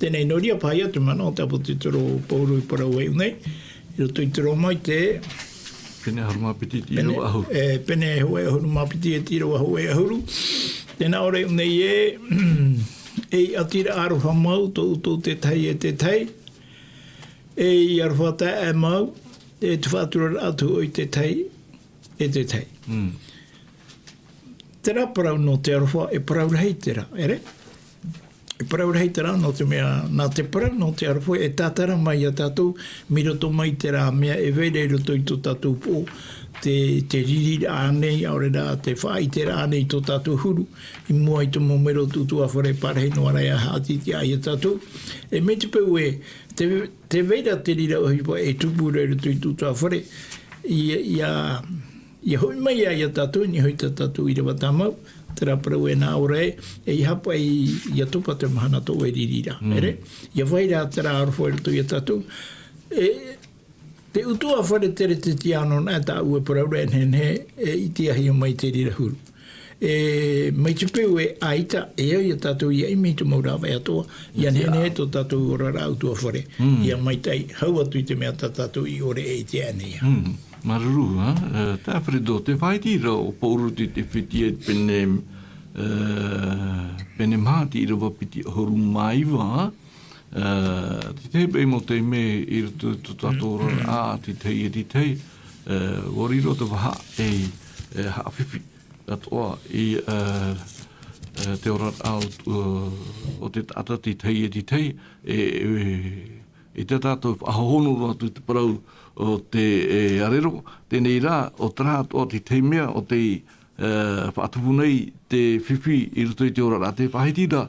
Teie nei, nō reira paha ïa te manaʻo o te ʻāpōsetolo Paulo i parau ai nei, i roto i te Rōma i te pene ʻahuru mā piti, te ʻīrava ʻahuru. E, pene hōʻē ʻahuru mā piti e te ʻīrava hōʻē ʻahuru. Tē nā ʻō ra nei ē, ei ʻatiraʻa aroha mau, tō ʻoutou te tahi e te tahi. Ei aroha taeaʻe mau, e te faʻaturaraʻa atu hoʻi te tahi e te tahi. Terā parau nō te aroha, e parau rahi terā, ʻere? E parau rahi terā, nō te mea, nā te parau nō te aroha, e tātara mai ia tātou, mai roto mai terā mea e vai ra i roto i tō tātou poʻo, te, te ririraʻa nei, ʻaore rā, te faʻaʻiteraʻa nei i tō tātou huru, i mua i te mau mero ʻutuāfare, pārahi noa ra ē e haʻatītīʻaʻa ia tātou. E mai te peu ē, te, tē vai ra te reira ʻohipa e tupu ra i roto i tō ʻutuāfare, ʻia, ʻia, ʻia hoʻi mai ia, ia tātou, i niʻa hoʻi i tā tātou ʻīrava tāmau, terā parau e nā ʻō ra ē, e ʻeiaha paʻi ʻia topa te mahana tō ʻoe ririraʻa, ʻere? ʻIa vai ra terā aroha i roto ia tātou. E, te ʻutuāfare teretetiāno na, e tāʻu e parau ra e nehenehe, e ʻitehia mai te reira huru. E, mai te peu ē ʻaita, e au ia tātou ʻia ʻimi i te mau rāveʻa atoʻa, ʻia nehenehe tō tātou oraraʻa ʻutuāfare, ʻia maitaʻi, hau atu i te mea tā tātou i ʻore e ʻite ānei. Māuruuru, ā, e, tā Alfredo, tē faʻaʻite ra ʻo Paulo i te Efetia i te pene E, pene maha te ʻīrava piti ʻahuru mā iva, e, te tahi paʻi mau taime i roto i tō tātou oraraʻa, te tahi e te tahi, e, ʻua riro te vaha ei, e, haʻafifi atoʻa i, e, e, te oraraʻa o, o, o te taʻata te tahi e te tahi, e, e, i tā tātou faʻahohonu roa atu te parau o te, e, arero, teie rā, ʻo terā atoʻa te tahi mea o te, e, faʻatupu nei te fifi i roto i te oraraʻa. Te faʻahiti ra,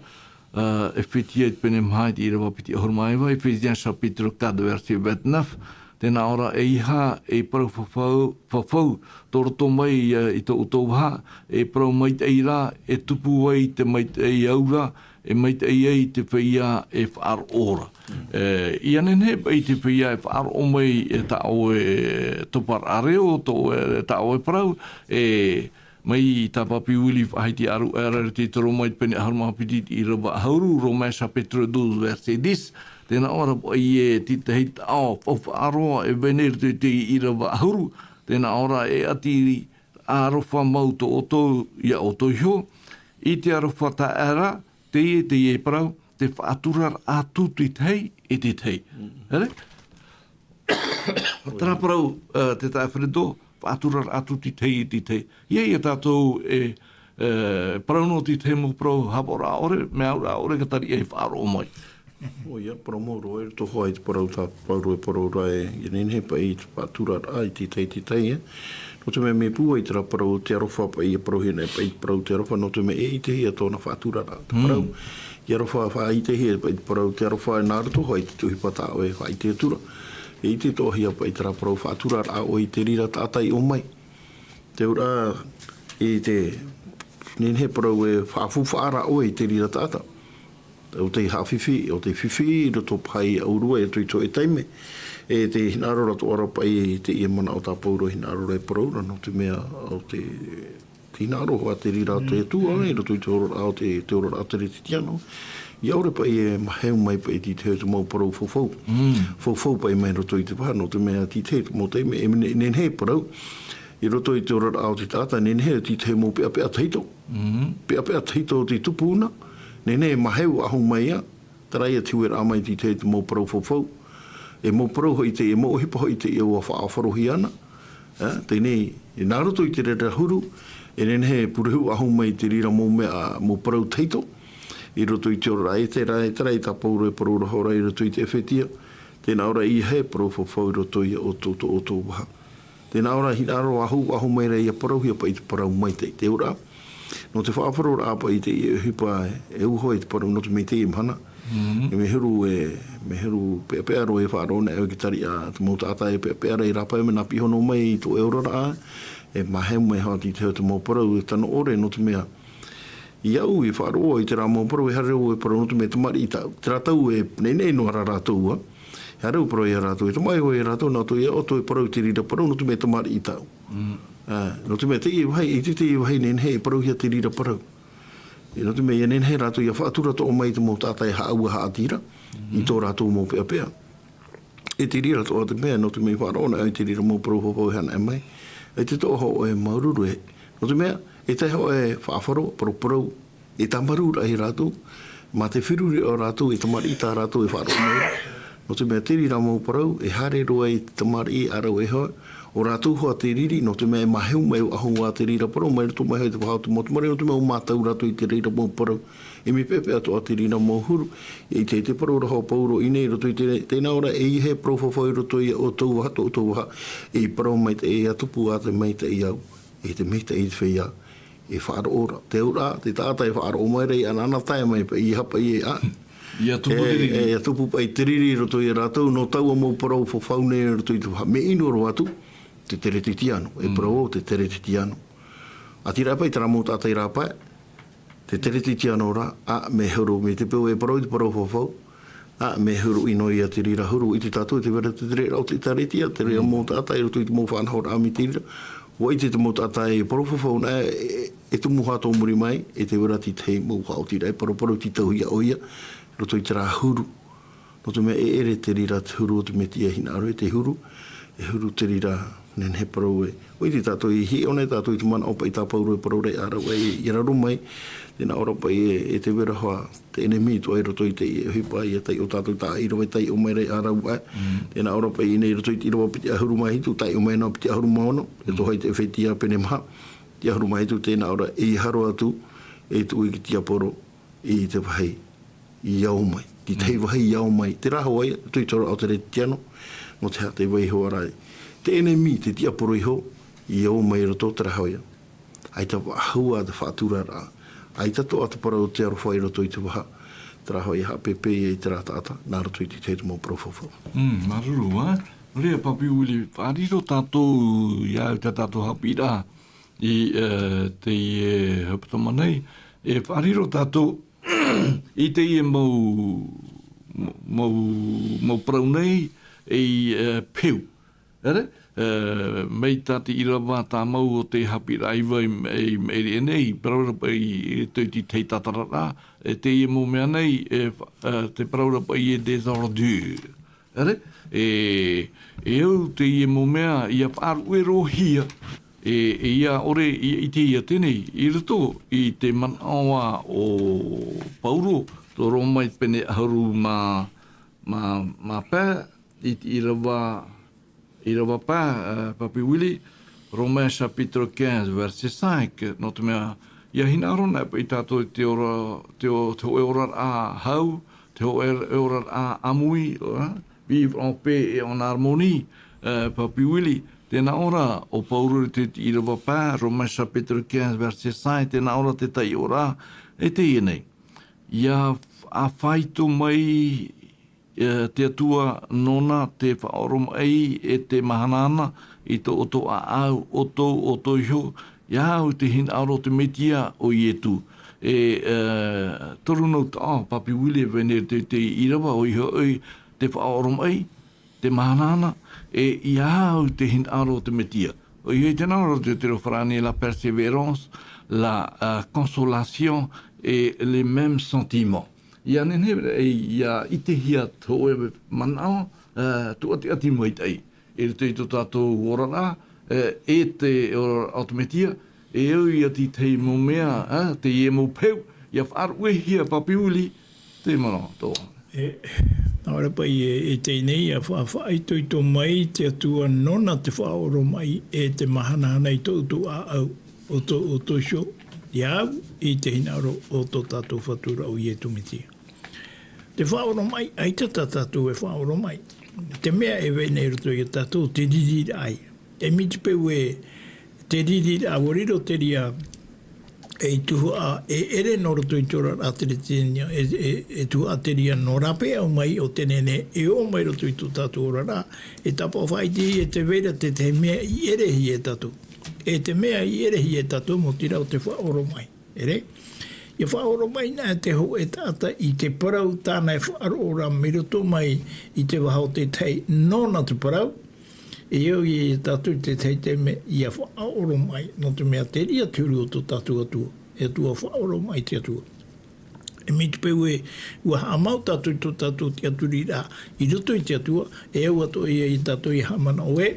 e, Efetia i te pene maha i te ʻīrava piti ʻahuru mā iva, Éphésiens chapitre quatre, verset vingt-neuf, tē nā ʻō ra, ʻeiaha ei parau fafau, fafau tō roto mai, e, i tō ʻoutou vaha, e parau maitaʻi ra, e tupu ai te maitaʻi aura, e maitaʻi ai te feiā e faʻaroʻo ra. Mm. E, ʻia nehenehe paʻi te feiā e faʻaroʻo mai, e, tā ʻoe toparaʻa reo, tō ʻoe, tā ʻoe parau, e, mai i tā Papi Willie faʻahiti ʻāruʻe ra i te toro mai te pene ʻahuru mā piti i te ʻīrava ʻahuru, Romains chapitre douze, verset dix, tē nā ʻō ra paʻi e te tahi taʻo faufaʻa roa e vai nei i roto i te ʻīrava ʻahuru, tē nā ʻō ra e ʻati aroha mau tō ʻoutou, ia ʻoutou iho, i te aroha taʻa ra, teie, teie parau, te faʻaturaraʻa atu te tahi e te tahi. Mm. Here? Terā parau, e, te taeaʻe Fredo, faʻaturaraʻa atu te tahi e te tahi. ʻIa, ʻia tātou e, e, parau noa te tahi mau parau haʻapaʻoraʻa ʻore, mea auraʻa ʻore ka tariʻa e faʻaroʻo mai. ʻOia, parau mau roa, e roto hoʻi i te parau tā Pauro e parau ra e, ʻia nehenehe paʻi te faʻaturaraʻa i te tahi, te tahi, e. Nō te mea mea pūai terā parau te aroha paʻi, e parauhia nei paʻi te parau te aroha, nō te mea e ʻitehia tōna faʻaturaraʻa. Te Mm. parau, e aroha, faʻaʻitehia paʻi te parau te aroha, e nā roto hoʻi i te ʻohipa tā ʻoe e faʻaʻite atu ra. E ʻite atoʻahia paʻi terā parau faʻaturaraʻa ʻoe i te reira taʻata i ʻō mai. Te auraʻa i te nehenehe parau e faʻafaufaʻa ra ʻoe i te reira taʻata. ʻO tei haʻafifi, ʻo tei fifi, i roto paha i ʻōrua, i roto i tō ʻoe taime. E tē hinaʻaro ra atoʻa ra paʻi teie manaʻo tā Pauro e hinaʻaro ra e parau ra, nō te mea ʻo te, tē hinaʻaro hoʻi te reira te Atua, i roto i te oraraʻa o te, te oraraʻa teretetiano. ʻIa ʻore paʻi e maheu mai paʻi te tahi o te mau parau faufaʻa. Mm. Faufaʻa paʻi mai roto i te vaha, nō te mea te tahi o te mau taime, e ne-, nehenehe parau, i roto i te oraraʻa o te taʻata, nehenehe te tahi mau peʻapeʻa tahito. Mm. Peʻapeʻa tahito o te tupu na, nehenehe e maheu ʻahu mai ā, terā ia te hueraʻa mai te tahi o te mau parau faufaʻa. E mau parau hoʻi te, e mau ʻohipa hoʻi te ia ʻua faʻaʻafarohia ana. E, teie nei, e nā roto i te reira huru, e nehenehe e purehu ʻahu mai te reira mau mea, mau parau tahito. I roto i te oraraʻa, e terā, e terā i tā Pauro e parau ra hoʻi ra i roto i te Efetia. Tē nā ʻō ra ʻeiaha e parau faufaʻa i roto ia ʻoutou, tō ʻoutou vaha. Tē nā ʻō ra hinaʻaro ʻahu, ʻahu mai ra ʻia parauhia paʻi te parau maitaʻi. Te auraʻa, nō te faʻaʻafaroraʻa paʻi i teie ʻohipa e uho i te parau nō te mea i teie mahana. Mm. E mea huru e, mea huru peʻapeʻa roa e faʻaroʻo na e ʻoe i te tariʻa te mau taʻata e peʻapeʻa ra i rāpae mea nā piʻi hono mai i tō ʻoe oraraʻa, e maheu mai hoʻi te tahi o te mau parau e tano ʻore nō te mea. Iaʻu i faʻaroʻo i terā mau parau e haere au e parau nō te mea tamariʻi tāʻu. Terā tau e nehenehe noa rā rātou ā. E haere au e parau ia rātou, e tamaʻi hoʻi ia rātou, nā tō ia ʻoto e parau i te reira parau nō te mea tamariʻi tāʻu. Mm. Ā, nō te mea teie vāhi, i te, teie vāhi nehenehe e parauhia te reira parau. E nō te mea ʻia nehenehe rātou ʻia faʻatura atoʻa mai i te mau taʻata e haʻaua haʻati ra, i tō rātou mau peʻapeʻa. E te reira atoʻa te mea, nō te mea i faʻaroʻo na au i te reira mau parau faufaʻa e hanaʻe mai. E te toʻa hoʻi e māuruuru e. Nō te mea, e tae hoʻi e faʻaʻafaro, parauparau, e tāmarū ra ia rātou, mā te feruri o rātou, e tamariʻi tā rātou e faʻaroʻo mai. Nō te mea te reira mau parau, e haere roa i te tamariʻi a rātou e hoʻi, ʻo rātou hoʻi te riri, nō te mea e maheu mai ʻahu ā te reira parau, mai roto mai hoʻi te vaha o te mau tamariʻi, nō te mea ʻo mātau rātou i te reira mau parau. E mea peʻapeʻa atoʻa te reira mau huru, e ʻite i te parau ra hoʻi Pauro i ʻō nei i roto i te, tē nā ʻō ra ʻeiaha e parau faufaʻa i roto ia ʻoutou vaha, tō ʻoutou vaha, e parau maitaʻi ʻia tupu ā te maitaʻi au, e te maitaʻi i te feiā, e faʻaroʻo ra. Te auraʻa, te taʻata e faʻaroʻo mai ra, ʻia ʻanaʻanatae mai paʻi, ʻia haʻapaʻo i ē ā. ʻIa tupu te riri. E, ʻia tupu paʻi te riri i roto ia rātou, nō taua mau parau faufaʻa nei i roto i te vaha. Mea ʻino roa atu, te teretetiano, e parau au te teretetiano. ʻĀtīrā paʻi terā mau taʻata i rāpae, te teretetiano ra, ā, mea huru, mai te peu e parau i te parau faufaʻa, ā, mea huru ʻino ia te reira huru, ʻite tātou te vai ra te tereraʻa o te ʻĒtārētia, te reira mau taʻata i roto i te mau faʻanahoraʻa mai te reira. ʻUa ʻite te mau taʻata e parau faufaʻa na, e, e, e tumu hoʻi tō muri mai, e te vai ra te tahi mau haʻaotiraʻa, e paraparau tītauhia ʻoia, i roto i terā huru. Nō te mea e ʻere te reira te huru o te Mesia hinaʻaro e te huru, E huru te reira, nehenehe e parau e. ʻUa ʻite tātou, i hiʻo nei tātou i te manaʻo paʻi tā Pauro e parau ra, ʻia rave, ʻia raro mai, tē nā ʻō ra paʻi e, e te vera hoʻi te ʻenemi atoʻa i roto i te ʻohipa, ʻia taiʻo tātou, tā ʻīrava e taiʻo mai ra, ʻia rave. Mm. Tē nā ʻō ra paʻi nei i roto i te ʻīrava piti ʻahuru mā hitu, taiʻo mai noa piti ʻahuru mā ono, e Mm. toha i te ʻEfetia pene maha, piti ʻahuru mā hitu, tē nā ʻō ra, ʻeiaha roa atu e tuʻu i te tiaporo i te vāhi i ao mai. Te tahi Mm. vāhi i ao mai. Terā hoʻi, tui toro o te Keretiano, nō te aha, te vai iho ā ra. Te ʻenemi, te tiaporo iho, i ao mai i roto, terā hoʻi. ʻAita vāhua te faʻaturaraʻa. ʻAita atoʻa te parau o te aroha i roto i te vaha. Terā hoʻi, haʻapēpē ia i terā taʻata, nā roto i te tahi mau parau faufaʻa. Mm, māuruuru, ā. Nō reira, Papi Willy, faʻariro tātou, ʻia au tā tātou haʻapiʻiraʻa i, e, teie hepetoma nei, e faʻariro tātou i teie mau, mau, mau parau nei, ei, e, peu. ʻEre, e, mai tā te ʻīrava tāmau o te haʻapiʻiraʻa iva i, i, i, i, nei, parau ra paʻi i, i te, i te tahi tātararaʻa, e teie mau mea nei, e, e, te parau ra paʻi e désordre. ʻEre, e, e au teie mau mea, ʻia faʻaruʻerohia, e, e ʻia ʻore, ʻia ʻite ʻia teie, i roto i te manaʻo o Pauro, tō Roma i te pene ʻahuru mā, mā, mā pae, i te ʻīrava, ʻīrava pae, e, Papi Willy, Romains chapitre quinze, verset cinq, nō te mea, ʻia hinaʻaro na paʻi tātou i te ora, te o-, te hōʻē oraraʻa hau, te hōʻē oraraʻa ʻāmui, ā, vivre en paix et en harmonie, e, Papi Willy, tē nā ʻō ra ʻo Pauro i te, te ʻīrava pae, Romains chapitre quinze, verset cinq, tē nā ʻō ra te taiʻoraʻa, e teie nei. ʻIa f-, ʻa faito mai, e, te Atua nōna te faʻaoromaʻi e te mahana ana i tō ʻoutou ʻāʻau, ʻoutou, ʻoutou iho, ʻia au i te hinaʻaro o te Mesia ʻo Ietu. E, e, toru noa taʻo, Papi Willy, e vai nei te, te ʻīrava ʻoia hoʻi te faʻaoromaʻi, te mahana ana, e ʻia au i te hinaʻaro o te Mesia. ʻOia hoʻi tē nā ʻō ra te, te reo farāni la persévérance, la, e, consolation et les mêmes sentiments. ʻIa nehenehe, e, ʻia ʻitehia te hōʻē manaʻo, e, tuʻatiʻati maitaʻi. I roto i tō tātou oraraʻa, e, e te oraraʻa o te Mesia, e au ia te tahi mau mea, e, teie mau peu, ʻia faʻaruʻehia Papi Willy, te manaʻo tō. E, nā ʻō ra paʻi e, e teie nei, ʻia fa-, faʻaitoito mai te Atua nōna te faʻaoromaʻi e te mahanahana i tō ʻoutou ʻāʻau, ʻo tō ʻoutou iho, ʻia au i te hinaʻaro o tō tātou Fatu ra ʻo Ietu Mesia. Te faʻaoromaʻi, ʻaita tā tātou e faʻaoromaʻi. Te mea e vai nei i roto ia tātou, te riri ra ʻaia. E mai te peu e te riri ra, ʻua riro te reira ei tuhaʻa e ʻere nō roto i te oraraʻa Keretitiano, e, e, e tuhaʻa te reira nō rāpae mai o te nehenehe, e ō mai roto i tō tātou oraraʻa, e tāpaʻo faʻaʻite e te vai ra te, te mea i ʻerehia e tātou. E te mea i ʻerehia e tātou, nō te reira ʻo te faʻaoromaʻi. ʻEre? ʻIa faʻaoromaʻi na te hōʻē taʻata i te parau tāna e faʻaroʻo ra mai roto mai i te vaha o te tahi nōna te parau, e au ia tātou i te tahi taime ʻia faʻaoromaʻi, nō te mea te reira te huru o tō tātou Atua, e Atua faʻaoromaʻi te Atua. E mai te peu e, ʻua haʻamau tātou i tō tātou tiʻaturiraʻa i roto i te Atua, e au atoʻa ia tātou ʻia haʻamanaʻo ē,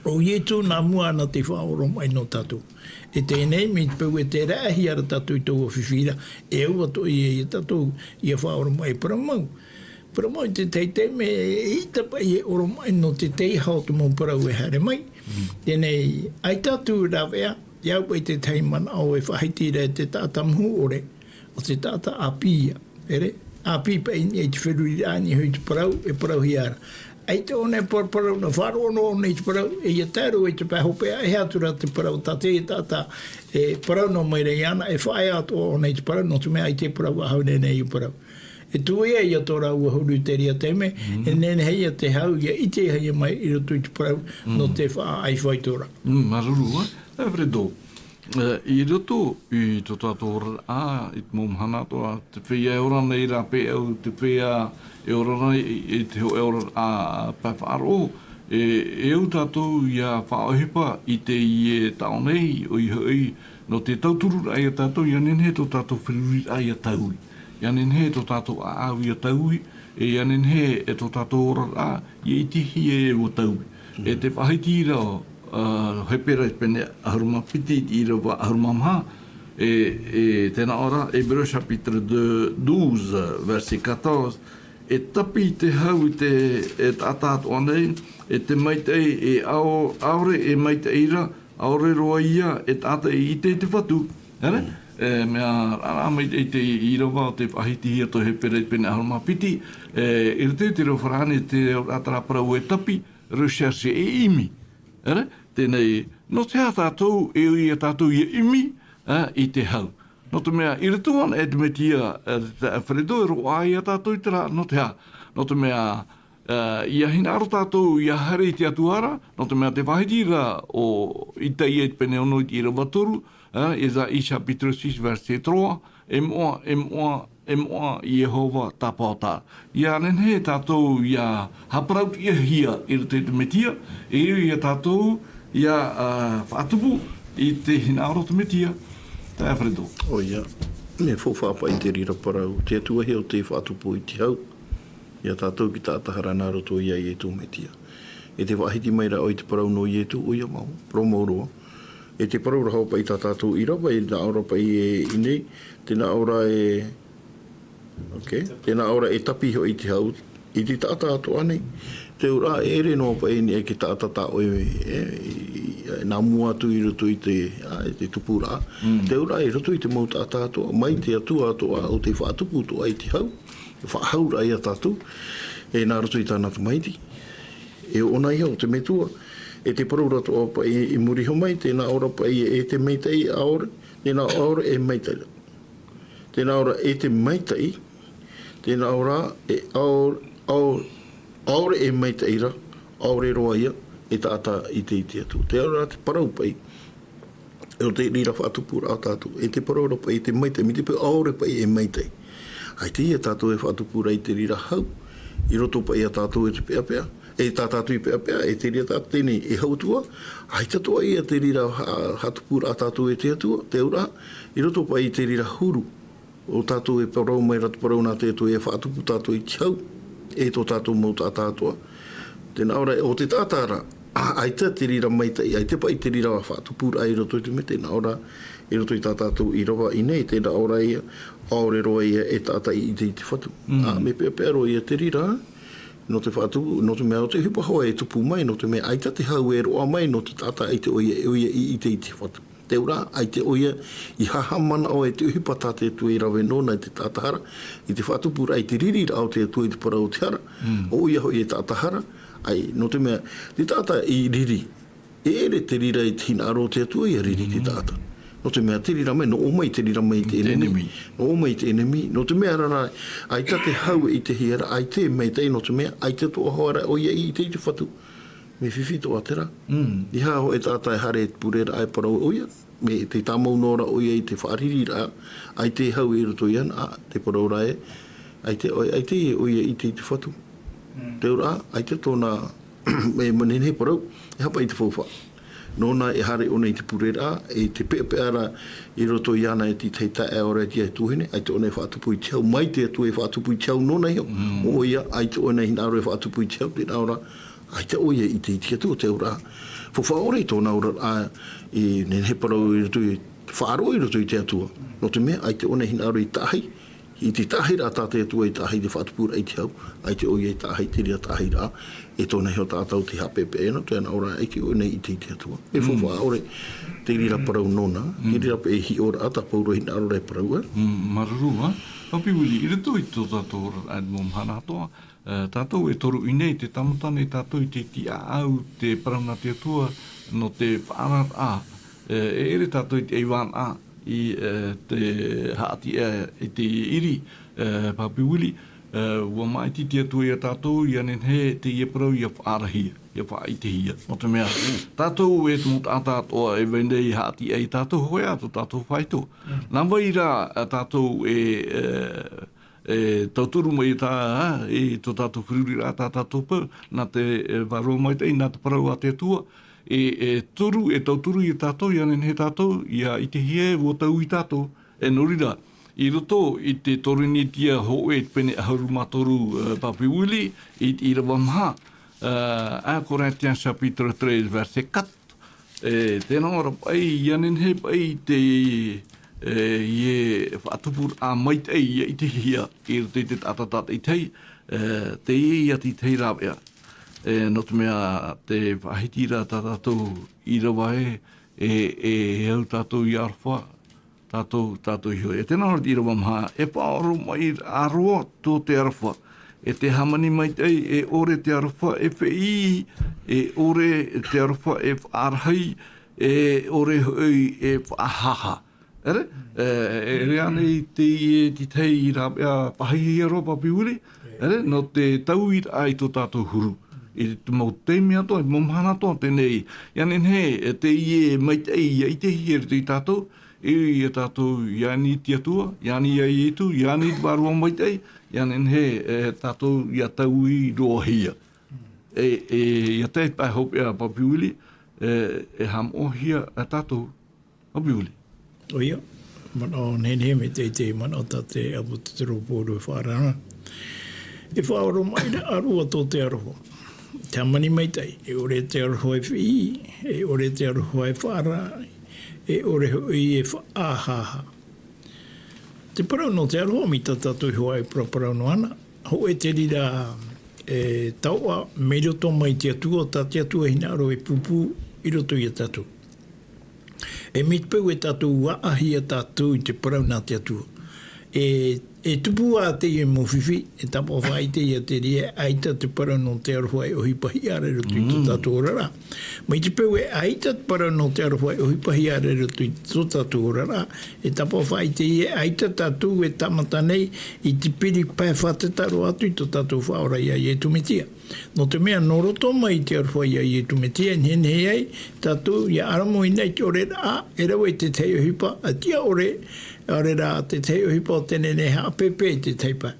ʻo Ietu nā mua ana tei faʻaoromaʻi nō tātou. E teie nei, mai te peu e tē raʻehia ra tātou i taua fifi ra, e au atoʻa ia tātou ʻia faʻaoromaʻi, parau mau. Parau mau i te tahi taime, e ʻaita paʻi e oromaʻi nō te tahi hau o te mau parau e haere mai. Mm. Teie nei, ʻaita atu rāveʻa, e au paʻi te tahi manaʻo e faʻahiti ra e te taʻata mahu ʻore, ʻo te taʻata ʻāpī ia. ʻEre, ʻāpī paʻi i niʻa i te feruriraʻa, i niʻa hoʻi i te parau, e parauhia ra. ʻAita ʻōna e paraparau, nō faʻaroʻo noa ʻōna i te parau, e ʻia tae roa i te pae hopeʻa, e aha atu ra te parau tā te taʻata, e parau noa mai ra iāna, e faʻaea atoʻa ʻōna i te parau, nō te mea ʻaita e parau faʻahou nei ia parau. E tuʻu ia ia tō rāua huru i te reira taime, mm, e nehenehe ia te hau, ʻia ʻitehia mai i roto i te parau, nō, mm, te faʻaʻaifaito ra. Mm, māuruuru, ā. Alfredo, ā, i roto i tō tātou oraraʻa, i te mau mahana atoʻa, te feiā e ora nei rāpae au, te feiā e ora nei i, i te hōʻē oraraʻa pae faʻaroʻo, e, e au tātou ʻia faʻaʻohipa i teie taʻo nei, ʻoia hoʻi, nō te tauturu ra ia tātou, ʻia nehenehe tō tātou feruriraʻa ʻia taui. ʻIa nehenehe tō tātou ʻāʻau ʻia taui, e ʻia nehenehe e tō tātou oraraʻa, ʻia ʻitehia ē ʻua taui. E te faʻahiti ra, ā, Hepera i te pene ʻahuru mā piti i te ʻīrava ʻahuru mā maha, e, e tēnā ʻō ra, Hébreux chapitre deux, douze, verset quatorze, e tapi te hau i te, e taʻata atoʻa nei, e te maitaʻi, e ʻao-, ʻaore e maitaʻi ra, ʻaore roa ia, e taʻata i ʻite i te Fatu. ʻĒ? Mm. E, mea, rā, rā, mai te, te ʻīrava o te faʻahitihia tō Hepera i te pene ʻahuru mā piti, e, i roto i te reo farāni, te reo rā, terā parau e tapi, recherche, e ʻimi. ʻĒ? Teie nei, nō te aha tātou, e ui ia tātou ia ʻimi, ā, i te hau. Nō te mea, i roto ana e te Metia, ā, te Alfredo, e roaʻa ia tātou i terā, nō te aha. Nō te mea, ā, ʻia hinaʻaro tātou, ʻia haere i te Atua ra, nō te mea te faʻahiti ra o Itaia i te pene ono i te ʻīrava toru, ā, Ésaïe chapitre six, verset trois, e moʻa, e moʻa, e moʻa Iehova tāpaʻo. ʻIa nehenehe tātou ʻia haʻaparauhia i roto i te Metia, e ui ia tātou ʻia, ā, faʻatupu i te hinaʻaro o te Metia, te Alfredo. ʻOia, mea faufaʻa paʻi te reira parau, te Atua hia ʻo tē faʻatupu i te hau ia tātou ki te taʻata hara nā roto ia Ietu Metia. E te faʻahiti mai ra ʻoe i te parau nō Ietu, ʻoia mau, parau mau roa. E te parau ra hoʻi paʻi tā tātou ʻīrava, e nā ʻō ra paʻi e ʻī nei, tē nā ʻō ra e, ok, tē nā ʻō ra e tapi hoʻi te hau i te taʻata atoʻa nei. Te auraʻa, e ʻere noa paʻi nei e te taʻata tā ʻoe, e, i, i, nā mua atu i roto i te, ā, i te tupuraʻa. Mm. Te auraʻa, i roto i te mau taʻata atoʻa, mai te Atua atoʻa, ʻo tē faʻatupu atoʻa i te hau, faʻahou ra ia tātou, e nā roto i tāna tamaiti. E ʻōna iho te Metua, e te parau ra atoʻa paʻi i muri iho mai, tē nā ʻō ra paʻi e te maitaʻi ʻaore, tē nā ʻō ra e maitaʻi ra. Tē nā ʻō ra e te maitaʻi, tē nā ʻō ra e ʻao-, ʻao-, ʻaore e maitaʻi ra, ʻaore roa ia, e taʻata i te, i te Atua. Te auraʻa te parau paʻi, ʻo te reira faʻatupuraʻa o tātou, e te parau ra paʻi e te maitaʻi, mai te peu ʻaore paʻi e maitaʻi. ʻAita ia tātou e faʻatupu ra i te reira hau, i roto paʻi ia tātou e te peʻapeʻa, e tā tātou i peʻapeʻa, e te reira tā teie nei e hau atu ā, ʻaita atoʻa ia te reira ha-, haʻatupu ra tātou e te Atua, te auraʻa, i roto paʻi i te reira huru, ʻo tātou e parau mai ra te parau nā te Atua e faʻatupu tātou i te hau, e tō tātou mau taʻata atoʻa. Tē nā ʻō ra, ʻo te taʻata ra, ʻaita te reira maitaʻi, ʻaita paʻi te reira faʻatupuraʻa i roto i te mea, tē nā ʻō ra, i roto i tā tātou ʻīrava i ʻō nei, tē nā ʻō ra ia, ʻaore roa ia e taʻata i ʻite i te Fatu. Mm. Ā, mea peʻapeʻa roa ia te reira, nō te faʻatupu, nō te mea ʻo te ʻohipa hoʻi e tupu mai, nō te mea ʻaita te hau e roaʻa mai, nō te taʻata ʻaita ʻoia, ʻoia i ʻite i te Fatu. Te auraʻa, ʻaita ʻoia i haʻamanaʻo e te ʻohipa tā te Atua i rave nōna i te taʻata hara, i te faʻatupuraʻa i te riri ra o te Atua i te parau o te hara, mm, ʻoia hoʻi e taʻata hara, ʻaita, nō te mea, te taʻata i riri, e ʻere te reira i te hinaʻaro o te Atua ʻia riri te, mm, taʻata. Nō te mea, te reira mai, nō ʻō mai te reira mai i te, te ʻenemi. ʻEnemi. Nō ʻō mai i te ʻenemi. Nō te mea rā, ʻaita te hau e ʻitehia ra, ʻaita e maitaʻi, nō te mea, ʻaita atoʻa hoʻi ra ʻoia i ʻite i te Fatu. Mea fifi atoʻa terā. Mm. ʻEiaha hōʻē taʻata e haere e te pureraʻa e parau ʻoia, mea tē tāmau noa ra ʻoia i te faʻaririraʻa, ʻaita e hau i roto iāna, ā, te parau ra ē, ʻaita ʻoia, ʻaita ʻoia i ʻite i te Fatu. Mm. Te auraʻa, ʻaita tōna, e mea nehenehe parau, e aha paʻi te faufaʻa. Nōna e haere ʻōna i te pureraʻa, e te peʻapeʻa ra i roto iāna e te tahi taeaʻe ʻaore atu ia e tuahine, ʻaita ʻōna e faʻatupu i te hau, mai te Atua e faʻatupu i te hau nōna iho. Mm. ʻOia, ʻaita ʻōna e hinaʻaro e faʻatupu i te hau, tē nā ʻō ra, ʻaita ʻoia i ʻite i te Atua, te auraʻa. Faufaʻa ʻore i tōna auraʻa, e nehenehe parau i roto i te faʻaroʻo i roto i te Atua. Nō te mea, ʻaita ʻōna e hinaʻaro i taʻahi, i te taʻahiraʻa tā te Atua i taʻahi te faʻatupuraʻa i te hau, ʻaita ʻoia i taʻahi te reira taʻahiraʻa, e tōna iho tātou tei haʻapeʻapeʻa iāna, tē nā ʻō ra ʻaita ʻōna i ʻite i te Atua. E, mm, faufaʻa ʻore, te reira parau nōna, mm, te reira paʻi hiʻoraʻa, tā Pauro hinaʻaro ra e parau, ā. Mm, māuruuru, ā. Papi Willie, i roto i tō tātou oraraʻa i te mau mahana atoʻa, ā, tātou e toru i ʻō nei, te tāmata nei tātou i te tiʻaʻau, te parau nā te Atua, nō te faʻaararaʻa, ā, e ʻere tātou i te ʻaivānaʻa i, ā, te haʻatiʻa i te ʻiri, ā, Papi Willie, ā, ʻua māʻiti te Atua ia tātou, ʻia nehenehe teie parau ʻia faʻaarahia, ʻia faʻaʻitehia. Nō te mea, tātou e te mau taʻata atoʻa e vai nei haʻatiʻa ia tātou, hōʻē ā tō tātou faito. Mm. Nā vai rā, ā, tātou e, ā, e tauturu mai tā, i tō tātou feruriraʻa, tā tātou peu, nā te, e, Vārua Maitaʻi, nā te parau a te Atua, e, e toru, e tauturu ia tātou, ʻia nehenehe tātou ʻia ʻitehia ē ʻua taui tātou. E nō reira, i roto i te Korinetia hōʻē i te pene ʻahuru mā toru, e, Papi Willie, i te ʻīrava maha, Uh, un Corinthiens chapitre treize, verset quatre. E tēnā ora paʻi, ʻia nehenehe paʻi te, e, ʻia faʻatupu ā maitaʻi, ʻia ʻitehia i roto i te taʻata tātaʻitahi, e, teie ïa te tahi rāveʻa. E, nō te mea te faʻahiti ra tā tātou ʻīrava ē, e, e au tātou ʻia aroha, tātou, tātou iho. E tēnā ora te ʻīrava maha, e faʻaoromaʻi roa tō te aroha, e te hāmani maitaʻi, e ʻore te aroha e feʻiʻi, e ʻore te aroha e faʻarahi, e ʻore hoʻi e faʻahaha. ʻEre, e, e ʻere ānei te, e te tahi rāveʻa pāhihia roa, Papi Willie? ʻEre, nō te taui ra i tō tātou huru. I te mau taime atoʻa, i te mau mahana atoʻa teie. ʻIa nehenehe, e teie maitaʻi, ʻia ʻitehia i roto ia tātou, e, ʻia tātou, ʻia ani i te Atua, ʻia ani ia Ietu, ʻia ani i te Vārua Maitaʻi, ʻia nehenehe, e, tātou ʻia taui roa hia. E, e, ʻia tae paʻi hopeʻa, Papi Willie, e, e haʻamoʻahia e tātou, Papi Willie. ʻOia, manaʻo nehenehe mai teie manaʻo tā te ʻāpōsetolo Pauro e faʻaara na. E faʻaoromaʻi roa tō te aroha. Te hāmani maitaʻi, e ʻore te aroha e feʻiʻi, e ʻore te aroha e faʻarahi, e ʻore hoʻi e faʻahaha. Te parau nō te aroha, mai tā tātou i hoʻi e paraparau noa na, hōʻē te reira, e, taoʻa mai roto mai te Atua, tā te Atua e hinaʻaro e pūpū i roto ia tātou. E mai te peu e tātou ʻaʻahia tātou i te parau nā te Atua. E, e tupu ā teie mau fifi, e tāpaʻo faʻaʻite ia te reira, ʻaita te parau nō te aroha e ʻohipa hia ra i roto i tō tātou oraraʻa. Mai te peu e ʻaita te parau nō te aroha e ʻohipa hia ra i roto i tō tātou oraraʻa, e tāpaʻo faʻaʻite ia, ʻaita tātou e tāmata nei i te piri pae fātata roa atu i tō tātou Faʻaora ia Ietu Metia. Nō te mea, nō roto mai i te aroha ia Ietu Metia, e nehenehe ai tātou ʻia ʻaramuhia i te ʻoreraʻa e rave i te tahi ʻohipa, ʻa tiʻa ʻore, ʻaore rā te tahi ʻohipa o te nehenehe e haʻapeʻepeʻe i te tahi pae.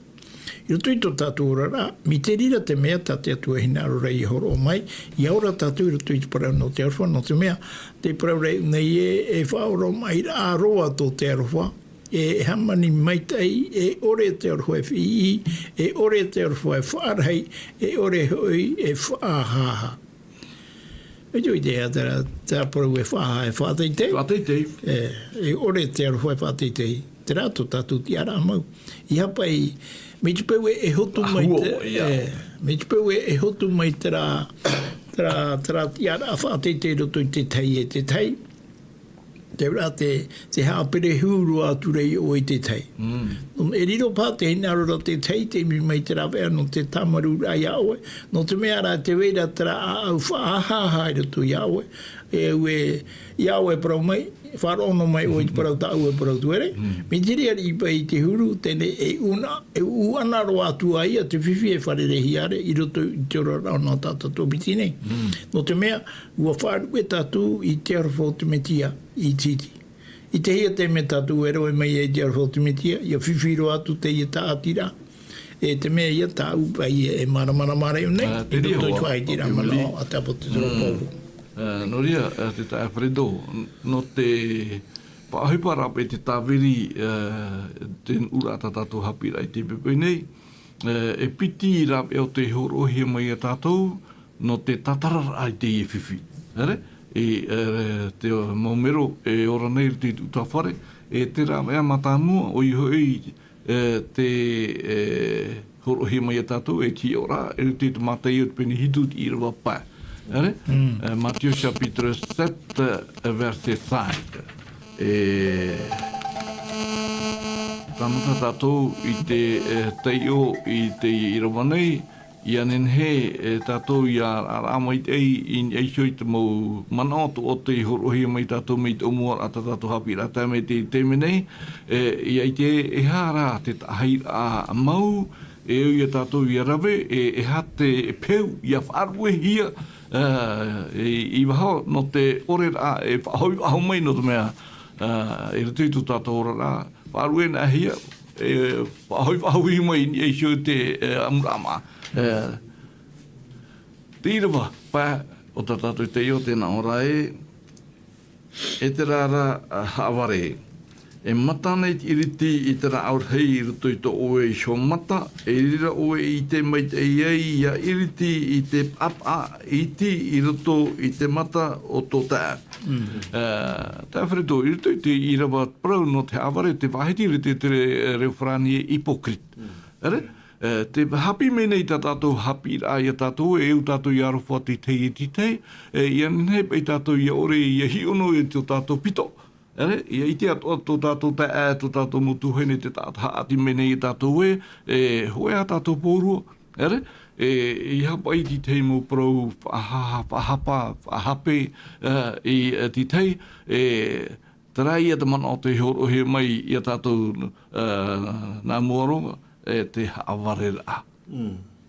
I roto i tō tātou oraraʻa, mai te reira te mea tā te Atua e hinaʻaro ra ʻia hōroʻa mai, ʻia ora tātou i roto i te parau nō te aroha, nō te mea, tē parau ra nei ē, e faʻaoromaʻi roa tō te aroha, e hāmani maitaʻi, e ʻore te aroha e feʻiʻi, e ʻore te aroha e faʻarahi, e ʻore hoʻi e faʻahaha. E tū i te hea terā, terā parau e faʻahaha, e faʻateitei? Faʻateitei. E, e ʻore te aroha e faʻateitei. Terā tō tātou tiʻaraʻa mau. ʻEiaha paʻi, mai te peu e, e hotu mai te, e, mai te peu e, e hotu mai terā, terā, terā tiʻaraʻa faʻateitei i roto i te tahi e te tahi. Te reira te, te haʻaperehu roa atu ra ʻoe i te tahi. Mm. E riro paha te hinaʻaro ra te tahi, tei ʻimi mai te rāveʻa nō te tāmarū ra ia ʻoe. Nō te mea rā, tē vai ra terā ʻāʻau faʻahaha i roto ia ʻoe. E au e, ia ʻoe e parau mai, faʻaroʻo noa mai ʻoe i te parau tāʻu e parau atu, ʻere? Mm. Mai te reira i paʻi i te huru, teie e ʻū na, e ʻū ʻana roa atu ā ia te fifi e fārereihia ra i roto i te oraraʻa o nā tātou piti nei. Mm. Nō te mea, ʻua faʻaruʻe tātou i te aroha o te Metia i te hiti. I teie taime tātou e rave mai ai i te aroha o te Metia, ʻia fifi roa atu teie tāʻatiraʻa. E te mea ia tāʻu paʻi e māramarama ra iāʻu nei, i roto i te faʻahitiraʻa manaʻo a te ʻāpōsetolo Pauro. E, nō reira, e, te taeaʻe Fredo, n-, nō te faʻaʻohipa ra paʻi te tāviri, e, te nuʻuraʻa tā tātou haʻapiʻiraʻa i teie poʻipoʻi nei, e, e piti rāveʻa ʻo tei hōroʻahia mai ia tātou, nō te tātararaʻa i teie fifi. ʻEre? I, e, te mau mero e ora nei i roto i te ʻutaʻutafare, e te rāveʻa mātāmua, ʻoia hoʻi, e, tē, e, hōroʻahia mai ia tātou, e te hiʻoraʻa, e te, te Mataio te pene hitu i te ʻīrava pae. ʻEre? Mm. E, Matthieu chapitre sept, e, verset cinq. E, tāmata tātou i te, e, taiʻo i te ʻīrava nei, ʻia nehenehe, e, tātou ʻia raʻa mai te, i, i, i niʻa iho i te mau manaʻo atoʻa tei hōroʻahia mai ia tātou mai te ʻōmuaraʻa tā tātou haʻapiʻiraʻa tae mai i teie taime nei, e, ʻia ʻite e aha rā te taʻahiraʻa mau, e au ia tātou ʻia rave, e, e aha te peu ʻia faʻaruʻehia, e, i, i vaho nō te ʻoreraʻa e faʻahoʻi faʻahou mai nō te mea, e, i roto i tō tātou oraraʻa, faʻaruʻe noa hia, e, faʻahoʻi faʻahou mai i niʻa iho i te, e, ʻamuraʻa māʻa. E, te ʻīrava pae o tā tātou taiʻo, tē nā ʻō ra ē, e terā rā, a, haʻavare. E mata nei te iriti i te rāʻau rahi i roto i tō ʻoe iho mata, e riro ʻoe i te maitaʻi ai ia iriti i te paʻapaʻa iti i roto i te mata o tō taʻa. Taʻa whare tō, i roto i te ʻīrava parau nō te haʻavare, te vāhiti i roto i te reo farāni e hypocrite. Ere? Te haʻapiʻi mai nei tā tātou haʻapiʻiraʻa ia tātou e ʻū tātou ia aroha te tahi e te tahi, ia nehenehe paʻi tātou ia ʻore ia hiʻo noa i tō tātou pito. Ere, ia ʻite atoʻa tō tātou taeaʻe, tō tātou mau tuahine, te taʻata haʻati mai nei ia tātou ē, e hōʻē ā tātou pōrua. Ere, e, i haʻapaʻo i te tahi mau parau faʻaha-, faʻahapa, faʻahape, e, i, e, te tahi, e, terā ia te manaʻo tei hōroʻahia mai ia tātou, e, nā mua roa, e, te haʻavareraʻa.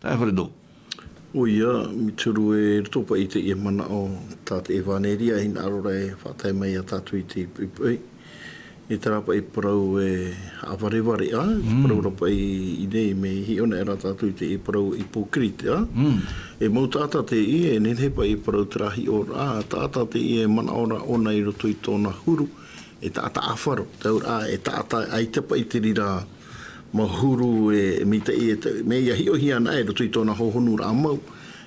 Taʻa whare tō. ʻOia, Mituru, e roto paʻi i teie manaʻo tā te ʻevaneria, hinaʻaro ra e faʻatae mai ia tātou i te poʻipoʻi. E terā paʻi parau e haʻavarevare, ā, parau ra paʻi i nei, mea hiʻo na ra tātou i teie parau hypocrite, ā. E mau taʻata teie, e nehenehe paʻi e parau terā hiʻoraʻa, taʻata teie e manaʻo ra ʻōna i roto i tōna huru, e taʻata ʻāfaro, te auraʻa, e taʻata, ʻaita paʻi te reira mau huru, e, e maitaʻi, e te, mea ia hiʻohia ana e roto i tōna hohonuraʻa mau,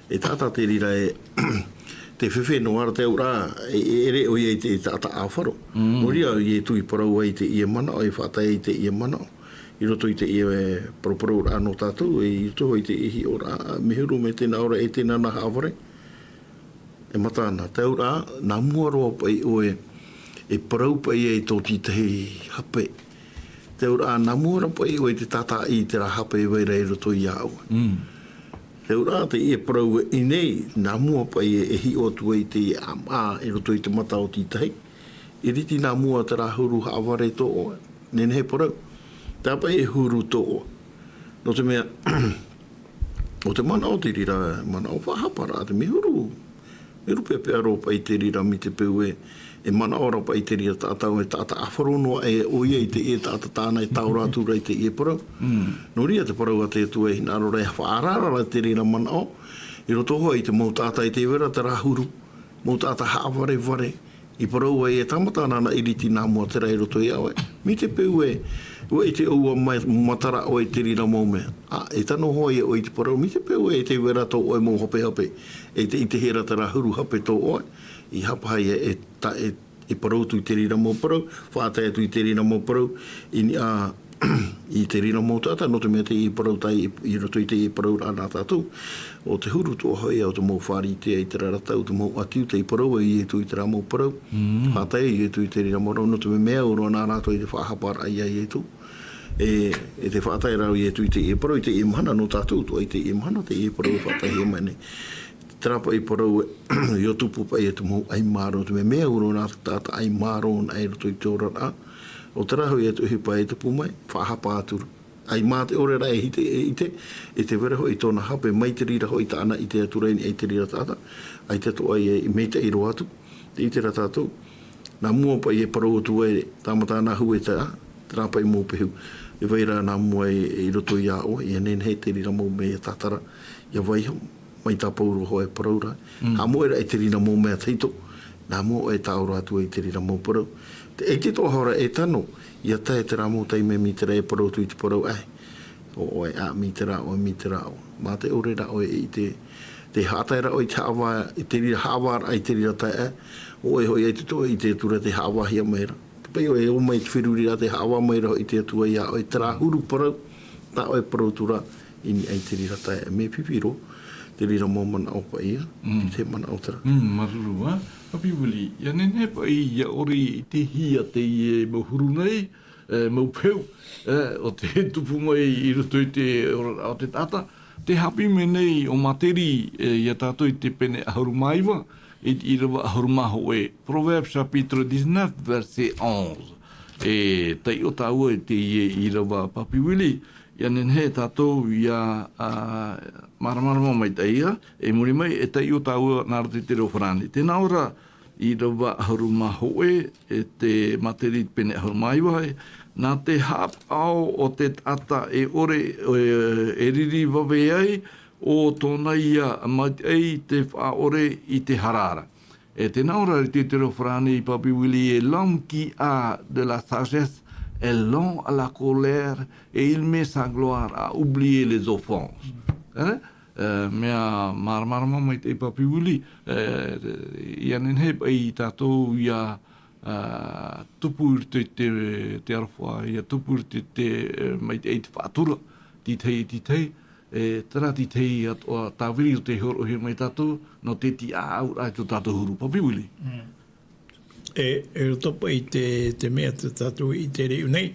e taʻata te reira e, te fefe noa ra te auraʻa, e, e ʻere ʻoia i te, i taʻata ʻāfaro. Nō reira, Ietu i parau ai teie manaʻo, e faʻatae ai teie manaʻo. I roto i teie, e, parauparauraʻa nō tātou, e, i roto i teie hiʻoraʻa, mea huru mai tēnā ora e tēnā nā haʻavare. E mata ana, te auraʻa, nā mua roa paʻi ʻoe, e parau paʻi ai tō te tahi hape. Te auraʻa, nā mua roa paʻi ʻoe te tātaʻi i terā hape e vai ra i roto iā ʻoe. Te auraʻa, teie parau i nei, nā mua paʻi e, e hiʻo atu ai teie ʻāmaʻa i roto i te mata o te tahi. Iriti nā mua terā huru haʻavare tō ʻoe, nehenehe parau. Terā paʻi e huru tō ʻoe. Nō te mea, ʻo te manaʻo te reira, manaʻo faʻahaparaʻa te mea huru. Mea huru peʻapeʻa roa paʻi te reira mai te peu ē, e manaʻo ra paʻi te reira taʻata, e taʻata ʻāfaro noa e ʻoia i teie taʻata tāna e taora atu ra i teie parau. Nō reira te parau a te Atua e hinaʻaro ra e faʻaararaʻa te reira manaʻo, i roto hoʻi i te mau taʻata e tē vai ra terā huru, mau taʻata haʻavarevare, i parau ai e tāmata ana na iriti nā mua terā i roto iā ʻoe. Mai te peu ē, ʻua ʻite ʻoe, ʻua ma-, matara ʻoe i te reira mau mea. Ā, e tano hoʻi ʻoe i te parau, mai te peu ē, e tē vai ra tō ʻoe mau hapehape, e te, i te hera terā huru hape tō ʻoe, i hapa ai e, e ta-, e, e parau atu i te reira mau parau, faʻatae atu i te reira mau parau, i niʻa, i te reira mau taʻata, nō te mea teie parau tā i, i roto i teie parauraʻa nā tātou, ʻo te huru atoʻa hoʻi ā o te mau Pharisea i terā ra tau, te mau ʻāti Iuta i parau ai Ietu i terā mau parau, faʻatae ai Ietu i te reira mau rau, nō te mea mea au roa nā rātou i te faʻahaparaʻa iā Ietu. E, e te faʻatae ra Ietu i teie parau, i teie mahana nō tātou, atoʻa i teie mahana, teie parau e faʻataehia mai nei. Terā paʻi parau, ʻia tupu paʻi e te mau ʻaimārō, te mea mea au roa nā te taʻata ʻaimārō nā i roto i te oraraʻa. ʻO terā hoʻi atu e hipa e tupu mai, faʻahapa atu ra. ʻAi mā te ʻore ra e ʻite, e ʻite, e tē vai ra hoʻi tōna hape, mai te reira hoʻi tāna ʻite atu ra i niʻa i te reira taʻata, ʻaita atoʻa e, e maitaʻi roa atu, te ʻite ra tātou. Nā mua paʻi e parau atu ai, tāmata ana hue taʻa, terā paʻi mau pehu. E vai ra nā mua e, e i roto iā ʻoe, ʻia nehenehe te reira mau mea ʻia tātara, ʻia vaiho, mai tā Pauro hoʻi e parau ra. Haʻamoʻe ra i te reira mau mea tahito, nā mua ʻoe e taora atu ai te reira mau parau. Te ʻaita atoʻa hoʻi ra e tano, ʻia tae terā mau taime mai terā e parau atu i te parau ʻae. ʻO ʻoe ā, mai terā ʻoe, mai terā ʻoe. Mā te ʻore ra ʻoe e ʻite, tē haʻatae ra ʻoe i te haʻavā, i te reira haʻavāraʻa i te reira taeaʻe, ʻo ʻoe hoʻi ʻaita atoʻa e ʻite atu ra tē haʻavāhia mai ra. Te paʻi ʻoe e ō mai i te feruriraʻa, tē haʻavā mai ra hoʻi te Atua iā ʻoe, terā huru parau, tā ʻoe e parau atu ra, i niʻa i te reira taeaʻe. Mea fifi roa, te reira mau manaʻo paʻi ïa, te manaʻo terā. Mm, māuruuru, ā. Papi Willie, ʻia nehenehe paʻi ʻia ʻore i ʻitehia teie mau huru nei, e, mau pehu, e, ʻo tē tupu mai i roto i te oraraʻa o te taʻata. Tē haʻapiʻi mai nei ʻo Materi, e, iā tātou i te pene ʻahuru mā iva, i te ʻīrava ʻahuru mā hōʻē. Proverbes chapitre dix-neuf, verset onze. E taiʻo tāua i teie ʻīrava, Papi Willie, ʻia nehenehe tātou ʻia, ā, māramarama maitaʻi ïa, e muri mai, e taiʻo tāua nā roto i te reo farāni. Tēnā ora, ʻīrava ʻahuru mā hōʻē, e te Materi pene ʻahuru mā iva, e, nā te haʻapaʻo o te taʻata e ʻore, e, e riri vave ai, ʻo tōna ïa maitaʻi te faʻaʻore i te hara ra. E tēnā ora i te reo farāni, Papi Willie, e, l'homme qui a de la sagesse est lent à la colère et il met sa gloire à oublier les offenses. Ē? Ē, mea māramarama maitaʻi Papi Willie, ē, ʻia nehenehe paʻi tātou ʻia, ā, tupu i roto i te, te aroha, ʻia tupu i roto i te, ē, maitaʻi te faʻatura, tītahi, tītahi, ē, terā tītahi atoʻa tāviri o tei hōroʻahia mai tātou, nō te tiʻaʻauraʻa i tō tātou huru. Papi Willie. E, e roto paʻi i te, te mea tā tātou i te reʻu nei,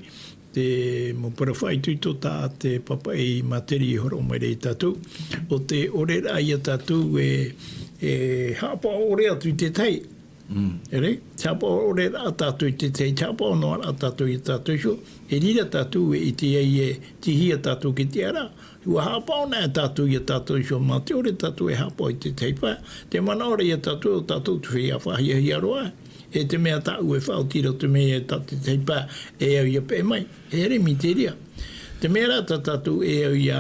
te mau parau faʻaitoito tā te pāpaʻi Materi i hōroʻa mai ra ia tātou, ʻo te ʻore ra ia tātou e, e haʻapaʻo ʻore atu i te tahi. Mm. Ere, te haʻapaʻo ʻore ra tātou i te tahi, te haʻapaʻo noa ra tātou ia tātou iho, e riro tātou e ʻite ai e tīaʻi tātou ki te tiʻaraʻa, ʻua haʻapaʻo na tātou ia tātou iho, mā te ʻore tātou e haʻapaʻo i te tahi pae, te manaʻo ra ia tātou, ʻo tātou te feiā faʻahiahia roa. E te mea tāʻu e faʻaoti ra, te mea tā te tahi pae e au ʻia peʻe mai. E ʻere miteria. Te mea ra tā tātou e au ʻia,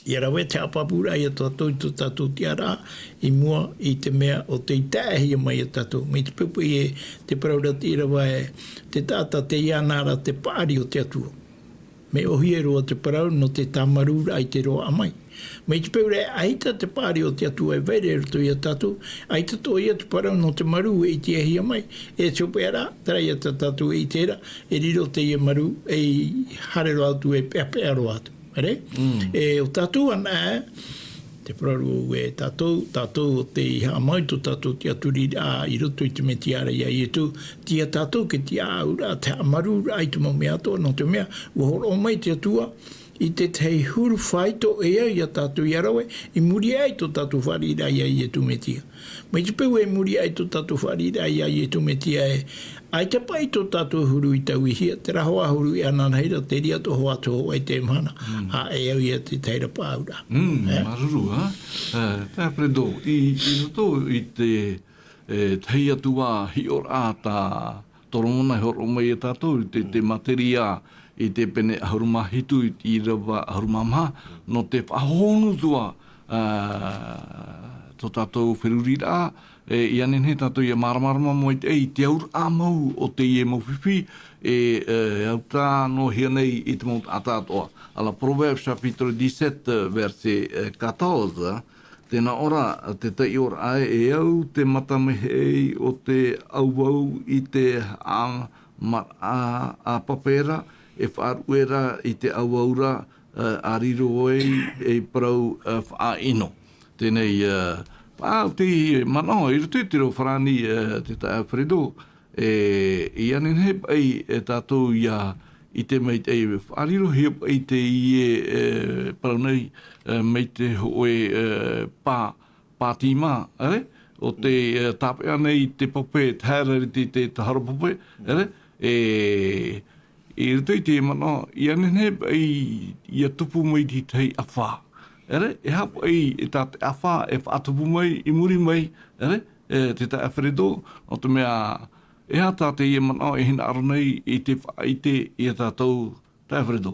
ʻia rave te haʻapāpūraʻa ia tātou i tō tātou tiʻaraʻa, i mua i te mea ʻo tei taeʻahia mai ia tātou. Mai te peu paʻi e te parau ra te ʻīrava ē, te taʻata tei ana ra te paʻari o te Atua. Mea ʻōhie roa te parau nō te tāmarūraʻa i te roaʻa mai. Mai te peu ra ē, ʻaita te paʻari o te Atua e vai ra i roto ia tātou, ʻaita atoʻa ia te parau nō te marū e ʻitehia mai. E te hopeʻa ra, terā ia tā tātou e ʻite ra, e riro teie marū, ei haere roa atu, e peʻapeʻa roa atu. Ere? Mm. E ʻo tātou anaʻe, te parau ē tātou, tātou ʻo tei haʻamau i tō tātou tiʻaturiraʻa i roto i te Metia ra ia Ietu, tei ia tātou te tiʻaʻauraʻa, te haʻamarūraʻa i te mau mea atoʻa, nō te mea, ʻua hōroʻa mai te Atua i te tahi huru faito e au ia tātou ʻia rave, i muri aʻe i tō tātou fāriʻiraʻa ia Ietu Metia. Mai te peu e muri aʻe i tō tātou fāriʻiraʻa ia Ietu Metia ē, ʻaita paʻi tō tātou huru i tauihia, terā hoʻi huru i ananahi ra, terā atoʻa hoʻi te hōʻē i teie mahana, Mm. ā, e au ia te tahi ra paʻauraʻa. Mm, Ē? Māuruuru, ā? Ā, tā Alfredo, i, i roto i te, e, tahi atu ā hiʻoraʻa tā Toromona e hōroʻa mai ia tātou, te, te Materi ia i te pene ʻahuru mā hitu i te ʻīrava ʻahuru mā maha, nō te faʻahohonu atu ā, ā, tō tātou feruriraʻa, e, ʻia nehenehe tātou ʻia māramarama mai te, i te auraʻa mau o teie mau fifi, e, e, ʻua tae noa hia nei i te mau taʻata atoʻa. Alors, Proverbes chapitre dix-sept, verset, e, quatorze, tē nā ʻō ra te taʻatoʻaraʻa ē, e au te matamahiaʻi o te ʻauau i te haʻamaraʻa a pape ra, e faʻaruʻe ra i te ʻauau ra, e, ʻa riro ai ei parau, e, faʻaʻino. Teie nei, e, paʻi te manaʻo i roto i te reo farāni, e, te taeaʻe Alfredo, e, ʻia nehenehe paʻi, e, tātou ʻia ʻite mai te, e, faʻarirohia paʻi teie, e, parau nei, e, mai te hōʻē, e, pā, pā tīmā, ere? ʻO te, e, tāpeʻa nei te pape, te haere i te, te, te hara pape, ere? E, i roto i te manaʻo, ʻia nehenehe paʻi, ʻia tupu mai te tahi ʻāfa. Ere? E aha paʻi, e tā te ʻāfa, e faʻatupu mai, i muri mai, ere? E, te taeaʻe Alfredo, nō te mea, e aha tā teie manaʻo e hinaʻaro nei i te faʻaʻite ia tātou, taeaʻe Alfredo.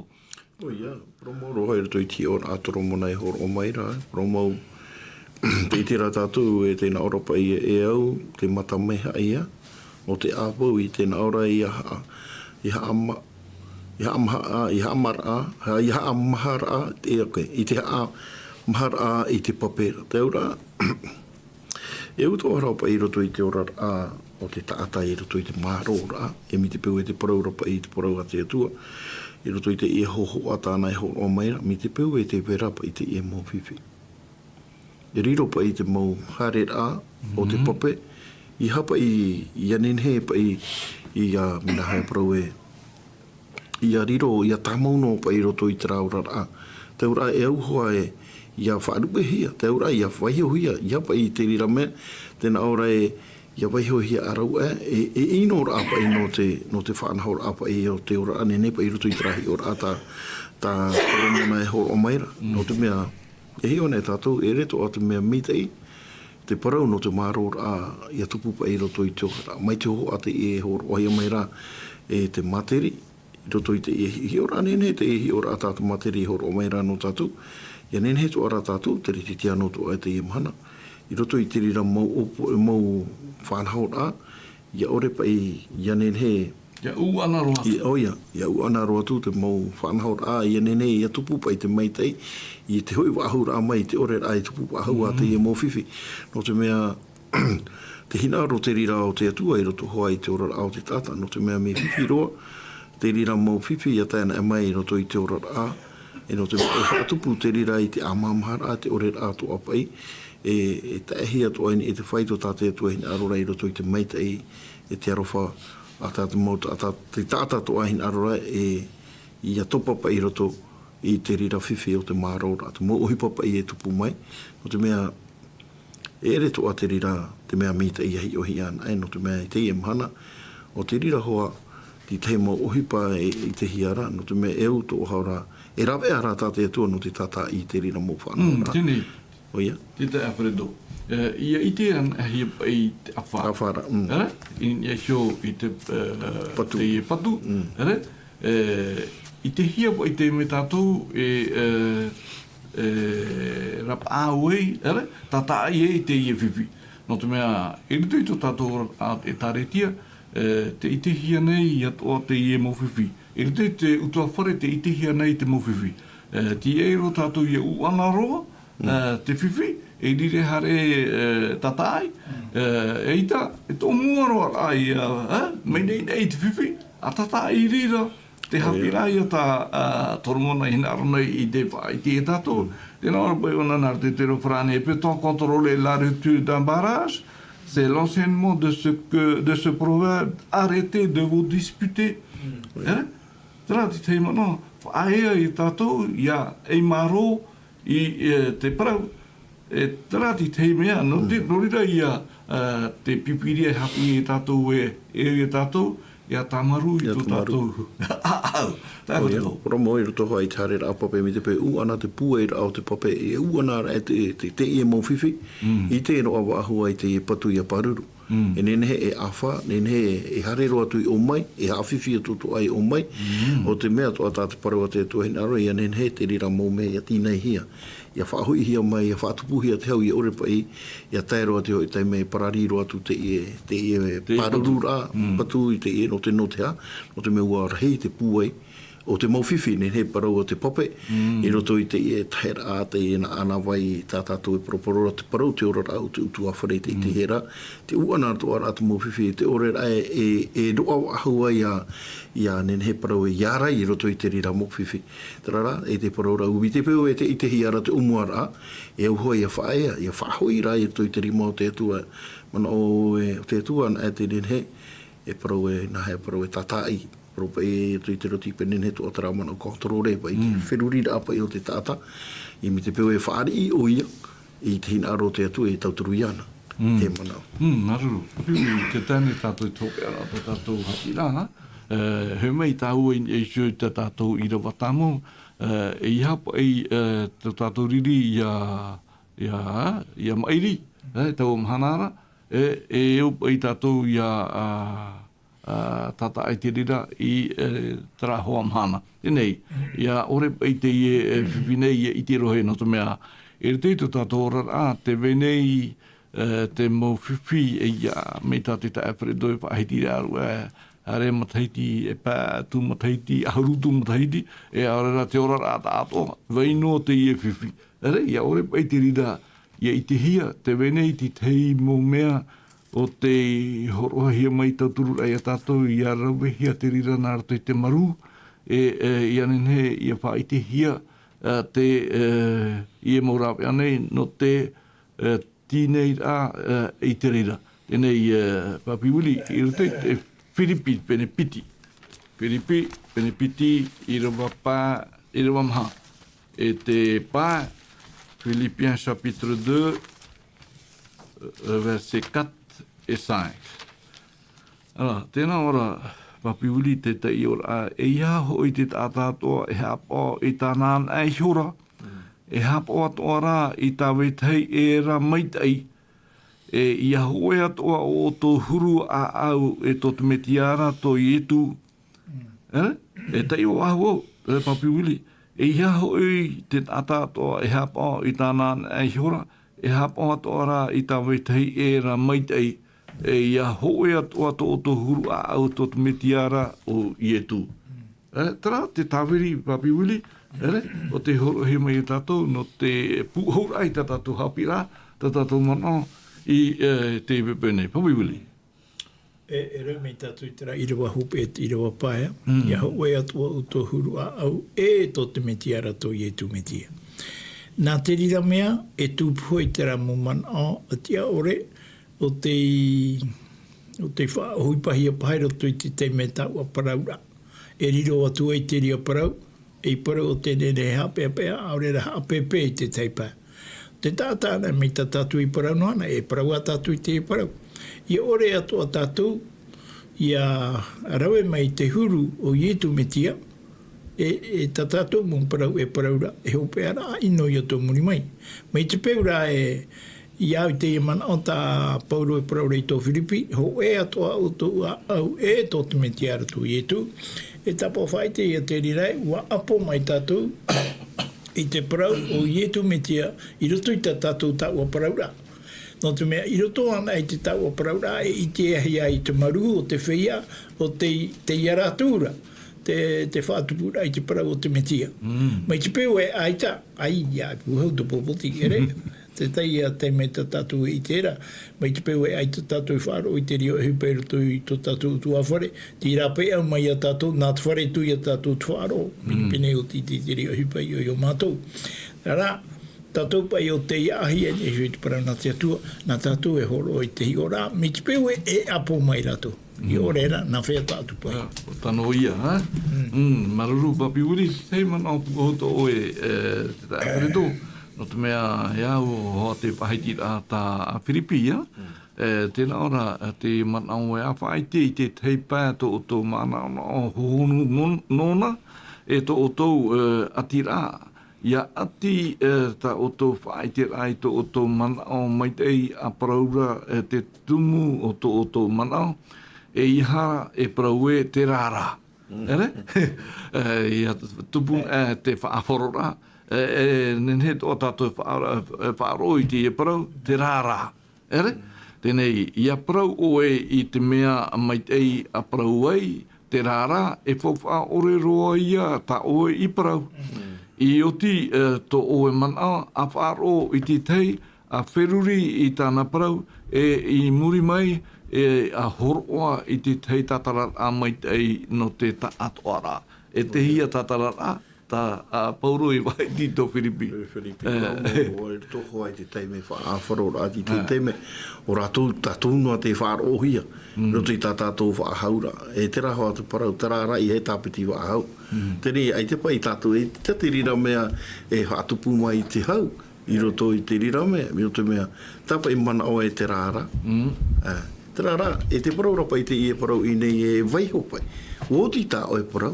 ʻOia, parau mau roa i roto i te hiʻoraʻa a Toromona e hōroʻa mai ra, parau mau, tē ʻite ra tātou e tē nā ʻō ra paʻi e au, te matamahiaʻi ia, o te ʻauau i tē nā ʻō ra ʻia haʻa-, ʻia haʻama-, ʻia haʻamaha-, ʻia haʻamaraʻa, ha-, ʻia haʻamaharaʻa, e, ok, i te haʻamaharaʻa i te pape ra. Te auraʻa, e au atoʻa ra paʻi i roto i te oraraʻa o te taʻata i roto i te mārōraʻa, e mai te peu e te parau ra paʻi i te parau a te Atua, i roto i teie hōhoʻa tāna e hōroʻa mai ra, mai te peu e tē vai ra paʻi teie mau fifi. E riro paʻi te mau haereraʻa o te Mhm. pape, ʻeiaha paʻi, ʻia nehenehe paʻi, ʻia, mea rahi parau ē, ʻia riro, ʻia tāmau noa paʻi i roto i terā oraraʻa. Te auraʻa e au hoʻi ē, ʻia faʻaruʻehia, te auraʻa ʻia vaihohia, ʻeiaha paʻi te reira mea, tē nā ʻō ra ē, ʻia vaihohia ā rāua, e, e, e ʻinoraʻa paʻi nō te, nō te faʻanahoraʻa paʻi o te oraraʻa, nehenehe paʻi i roto i terā hiʻoraʻa tā, tā Toromona e hōroʻa mai ra. Mm. Nō te mea, e hiʻo nei tātou, e ʻere atoʻa te mea maitaʻi, te parau nō te mārōraʻa, ʻia tupu paʻi i roto i te oraraʻa. Mai te hōhoʻa teie e hōroʻahia mai ra, e te Materi, i roto i teie hi-, hiʻoraʻa nehenehe, teie hiʻoraʻa tā te Materi e hōroʻa mai ra nō tātou. ʻIa nehenehe atoʻa ra tātou, terā te tiʻa noa atoʻa i teie mahana. I roto i te reira mau ʻōpu-, mau faʻanahoraʻa, ʻia ʻore paʻi, ʻia nehenehe, Ia ʻuʻana roa atu. Ia, ʻoia, ia ʻuʻana roa atu te mau faʻanahoraʻa, ia nehenehe ia tupu paʻi te maitaʻi, i te hoʻi vāhuraʻa mai, te ʻore rā i tupu vāhua teie mau fifi. Nō te mea, te hinaʻaro te reira o te Atua i roto hoʻi i te oraraʻa o te taʻata, nō te mea mea fifi roa, te reira mau fifi, ia tae ana mai i roto i te oraraʻa, e nō te mea e faʻatupu te reira i te ʻāmahamaharaʻa, te ʻoreraʻa atoʻa paʻi, e, e taʻehia atoʻa i te fāito tā te Atua hinaʻaro ra i roto i te maitaʻi, e te aroha, a tā te mau, a tā te taʻata atoʻa hinaʻaro ra, e, ia topa paʻi i roto i te reira fifi o te mārō ra, te mau ʻohipa paʻi e tupu mai, nō te mea, e ʻere atoʻa te reira, te mea maitaʻi ia hiʻohia ana, e nō te mea i teie mahana, ʻo te reira hoʻi, te tahi mau ʻohipa e, i te hia ra, nō te mea e au tō ʻoe ra, e rave ra tā te Atua nō te tātaʻi i te reira mau faʻanahoraʻa. Mm, tēnei. ʻOia. Tētahi Alfredo. E, ia ʻite ana, hia paʻi te ʻāfa. ʻĀfa ra, mm. E? I, ia hiʻo i te, e, patu. Te patu. Mm. E? E, ʻitehia paʻi te mea tātou e, e, e, rapaʻau ai, e? Tātaʻi ai teie fifi. Nō te mea, i roto i tō tātou ʻētāretia, e, tē ʻitehia nei atoʻa teie mau fifi. I roto i te ʻutuāfare tē ʻitehia nei te mau fifi. E, tē ʻite ra tātou ia ʻuʻana roa, e, te fifi, e riro haere, e, tātaʻi, e, eʻita, e tōmua roa rā ia, e, mai nei nei te fifi, a tātaʻi i reira, te haʻapiʻiraʻa ia tā, e, Toromona i hinaʻaro nei i te faʻaʻite ia tātou. Tēnā ʻoia paʻi ʻōna nā te tero farāni, peut-on contrôler la rupture d'un barrage? C'est l'enseignement de ce que, de ce proverbe, arrêtez de vous disputer. Mm. E? Terā te tahi manaʻo, faʻaea ia tātou, ia ʻeimarō i, e, te parau, e, terā te tahi mea, nō te, nō reira ia, e, te Pīpīria e haʻapiʻi ia tātou e, e, ia tātou, ia tāmarū i tō tātou. Au, tā ʻoia, parau mau i roto hoʻi i te haereraʻa pape, mai te peu ʻuʻana te pūairaʻa o te pape, e ʻuʻana ra e te, te, teie mau fifi, i te roa vāhua i teie patu ia pāruru. Mm. E nehenehe e ʻāfa, nehenehe e haere roa atu i ʻō mai, e haʻafifi atu atoʻa i ʻō mai. Mm. ʻO te mea atoʻa tā te parau a te Atua hinaʻaro, ia nehenehe te reira mau mea ia tīnaihia. Ia faʻahoʻihia mai, ia faʻatupuhia te hau, ia ʻore paʻi, ia tae roa te hoʻi taime e parari roa atu teie, teie pāruru ra, patu i teie nō te, nō te hā, nō te mea ʻua rahi te pūai, ʻo te mau fifi, nehenehe parau o te pape, i roto i teie taheraʻa, teie nā ʻana vai, tā tātou e poroporo ra te parau, te oraraʻa o te ʻutuāfare i te, i te hera, te ʻuʻana atoʻa ra te mau fifi, te ʻoreraʻa e, e, e roaʻa vāhua ia, ia nehenehe parau e ia rai i roto i te reira mau fifi. Terā rā, e te parau ra, ʻua ʻite paʻi ʻoe e te, ʻitehia ra te ʻōmuaraʻa, e au hoʻi ia faʻaea, ia faʻahoʻi ra i roto i te rima o te Atua, manaʻo e, o te Atua, nā te nehenehe, e parau e, nā hea parau e tātaʻi, parau paʻi e tui te roti paʻi nehenehe atoʻa terā manaʻo contrôler paʻi te feruriraʻa paʻi o te taʻata, e mai te peu e fāriʻi ʻoia i te hinaʻaro o te Atua e tauturu iāna. Mm. Te manaʻo. Mm, māuruuru. Piti, te tae nei tātou i te hopeʻa ra, tā tātou haʻapiʻiraʻa, e, e mai tāua i, e hiʻo i tā tātou ʻīrava tāmau, e, ʻeiaha paʻi, e, tō tātou riri ia, ia, ia maʻiri, e, taua mahana ra, e, e au paʻi tātou ia, a, a, tātaʻi te reira i, e, terā hoa mahana. Teie nei, ia ʻore paʻi teie, e, fifi nei ia ʻite roa nō te mea, i roto i tō tātou oraraʻa, tē vai nei, e, te mau fifi, e ia, mai tā te taeaʻe Alfredo e faʻahiti ra, e, haere matahiti, e pae atu matahiti, ʻahuru atu matahiti, e ʻaore rā te oraraʻa tāʻātoʻa, vai noa teie fifi. ʻEre, ia ʻore paʻi te reira, ia ʻitehia, tē vai nei te tahi mau mea, ʻo tei hōroʻahia mai tautururaʻa ia tātou, ia ravehia te reira nā roto i te marū, e, e, ia nehenehe, ia faʻaʻitehia, e, te, e, ia mau rāveʻa nei, nō te, e, tīneiraʻa, e, i te reira. Teie nei, e, Papi Willy, i roto i te Firipi pene piti. Firipi pene piti, ʻīrava pae, ʻīrava maha. E te pae, Philippiens chapitre deux, euh, versets quatre et cinq. Alors, tēnā ora, Papi Willy, te tahi ora, ʻeiaha hoʻi te taʻata atoʻa e haʻapaʻo i tāna anaʻe ihora, e haʻapaʻo atoʻa rā i tā vetahi ʻē ra maitaʻi, e ia hōʻē atoʻa ʻo ʻoutou huru ʻāʻau e tō te Mesia ra, tō Ietu. E? E taʻi ʻō ʻahuru, e Papi Willy. ʻEiaha hoʻi te taʻata atoʻa e haʻapaʻo i tāna anaʻe ihora, e haʻapaʻo atoʻa rā i tā vetahi ʻē ra maitaʻi. e, ʻia hōʻē atoʻa tō ʻoutou huru ʻāʻau tō te Mesia ra ʻo Ietu. E, terā te tāviri, Papi Willie, ʻere, ʻo tē hōroʻahia mai ia tātou, nō te pūʻohuraʻa i tā tātou haʻapiʻiraʻa, tā tātou manaʻo i, e, teie poʻipoʻi nei. Papi Willie. E, e rave mai tātou i terā ʻīrava hopeʻa, ʻīrava pae, Mm. ʻia hōʻē atoʻa ʻoutou huru ʻāʻau, e tō te Mesia ra tō Ietu Mesia. Nā te reira mea, e tupu hoʻi terā mau manaʻo, ʻa tiʻa ʻore, ʻo te, ʻo te faʻaʻohipahia paha i roto i te taime tāua parauraʻa. E riro atu ai te reira parau, ei parau ʻo te nehenehe haʻapeʻapeʻa, ʻaore rā haʻapēpē i te tahi pae. Te taʻata anaʻe mai tā tātou i parau noa na, e parau ā tātou i te parau. ʻIa ʻore atoʻa tātou, ʻia rave mai te huru o Ietu Mesia, e, e tā tātou mau parau e parau ra, e hopeʻa ra, ʻino ʻia tō muri mai. Mai te peu rā e, ʻia au i teie manaʻo tā Pauro e parau ra i tō Firipi, hōʻē atoʻa ʻoutou ʻāʻau e tō te Mesia ra tō Ietu. E tāpaʻo faʻaʻite ia te reira ē, ʻua ʻapo mai tātou i te parau o Ietu Mesia i roto i tā tātou tāua parauraʻa. Nō te mea, i roto anaʻe i te tāua parauraʻa, e ʻitehia ai te marū o te feiā, ʻo te, te ia rātou ra, te, te faʻatupuraʻa i te parau o te Mesia. Mm. Mai te peu e ʻaita, ʻaita, ʻia pūhau tō pōpoti, ʻere? Te tahi ia taime tā tātou e ʻite ra, mai te peu e ʻaita tātou e faʻaroʻo i te reira ʻohipa i roto i tō tātou ʻutuāfare, terā paʻi ʻau mai ia tātou, nā te fare atu ia tātou te faʻaroʻo, Mm. pinepine ʻo te, te, te reira ʻohipa i ʻō i ō mātou. Terā rā, tātou paʻi ʻo tei ʻāʻau nei i te parau nā te Atua, nā tātou e hōroʻa i te hiʻoraʻa, mai te peu e, e ʻapo mai rātou. Mm. ʻIa ʻore ra, nā fea tātou paʻi. Ah, ʻo tano ia, ha? Mm. Mm, māuruuru Papi Willie, te manaʻo pūʻohu tō ʻoe, e, te taeaʻe Pereto, nō te mea, e au, hoʻi te faʻaiteraʻa tā Firipi, ia? Mm. E, tēnā ora, e, te manaʻo e faʻaʻite i te tahi pae tō ʻoutou manaʻonaʻo hohonu mon-, nōna, e tō ʻoutou, e, ʻatiraʻa, ʻia ʻati, e, tā ʻoutou faʻaʻiteraʻa i tō ʻoutou manaʻo maitaʻi ʻa parau ra, e, te tumu o tō ʻoutou manaʻo, e ʻeiaha e parau ē terā rā. Mm. ʻEre? E, ʻia tupu, e, te faʻaʻāfaroraʻa, e, e, nehenehe atoʻa tātou e faʻa-, e, faʻaroʻo i teie parau, terā rā. ʻEre? Teie nei, ʻia parau ʻoe i te mea maitaʻi ʻa parau ai, terā rā, e faufaʻa ʻore roa ia tā ʻoe i parau. Mm. I oti, e, tō ʻoe manaʻo, ʻa faʻaroʻo i te tahi, ʻa feruri i tāna parau, e i muri mai, e ʻa hōroʻa i te tahi tātararaʻa maitaʻi nō te taʻatoʻaraʻa. E te hia tātararaʻa, tā, ʻa Pauro i faʻaʻite i tō Firipi. Firipi, e, parau mau, i roto hoʻi i te taime faʻaʻāfaroraʻa, i te taime, ʻo rātou, tātou noa tē faʻaroʻohia, Mm. roto i tā tātou faʻahauraʻa. E terā hoʻi te parau, terā rā ʻeiaha e tāpiti faʻahou. Mm. Teie nei, ʻaita paʻi tātou, e, te, te reira mea e faʻatupu mai i te hau, i roto i te reira mea, i roto mea, tā paʻi manaʻo e terā rā. Mm. E, terā rā, e te parau ra paʻi teie parau i ʻō nei e vaiho paʻi. ʻUa oti tā ʻoe parau,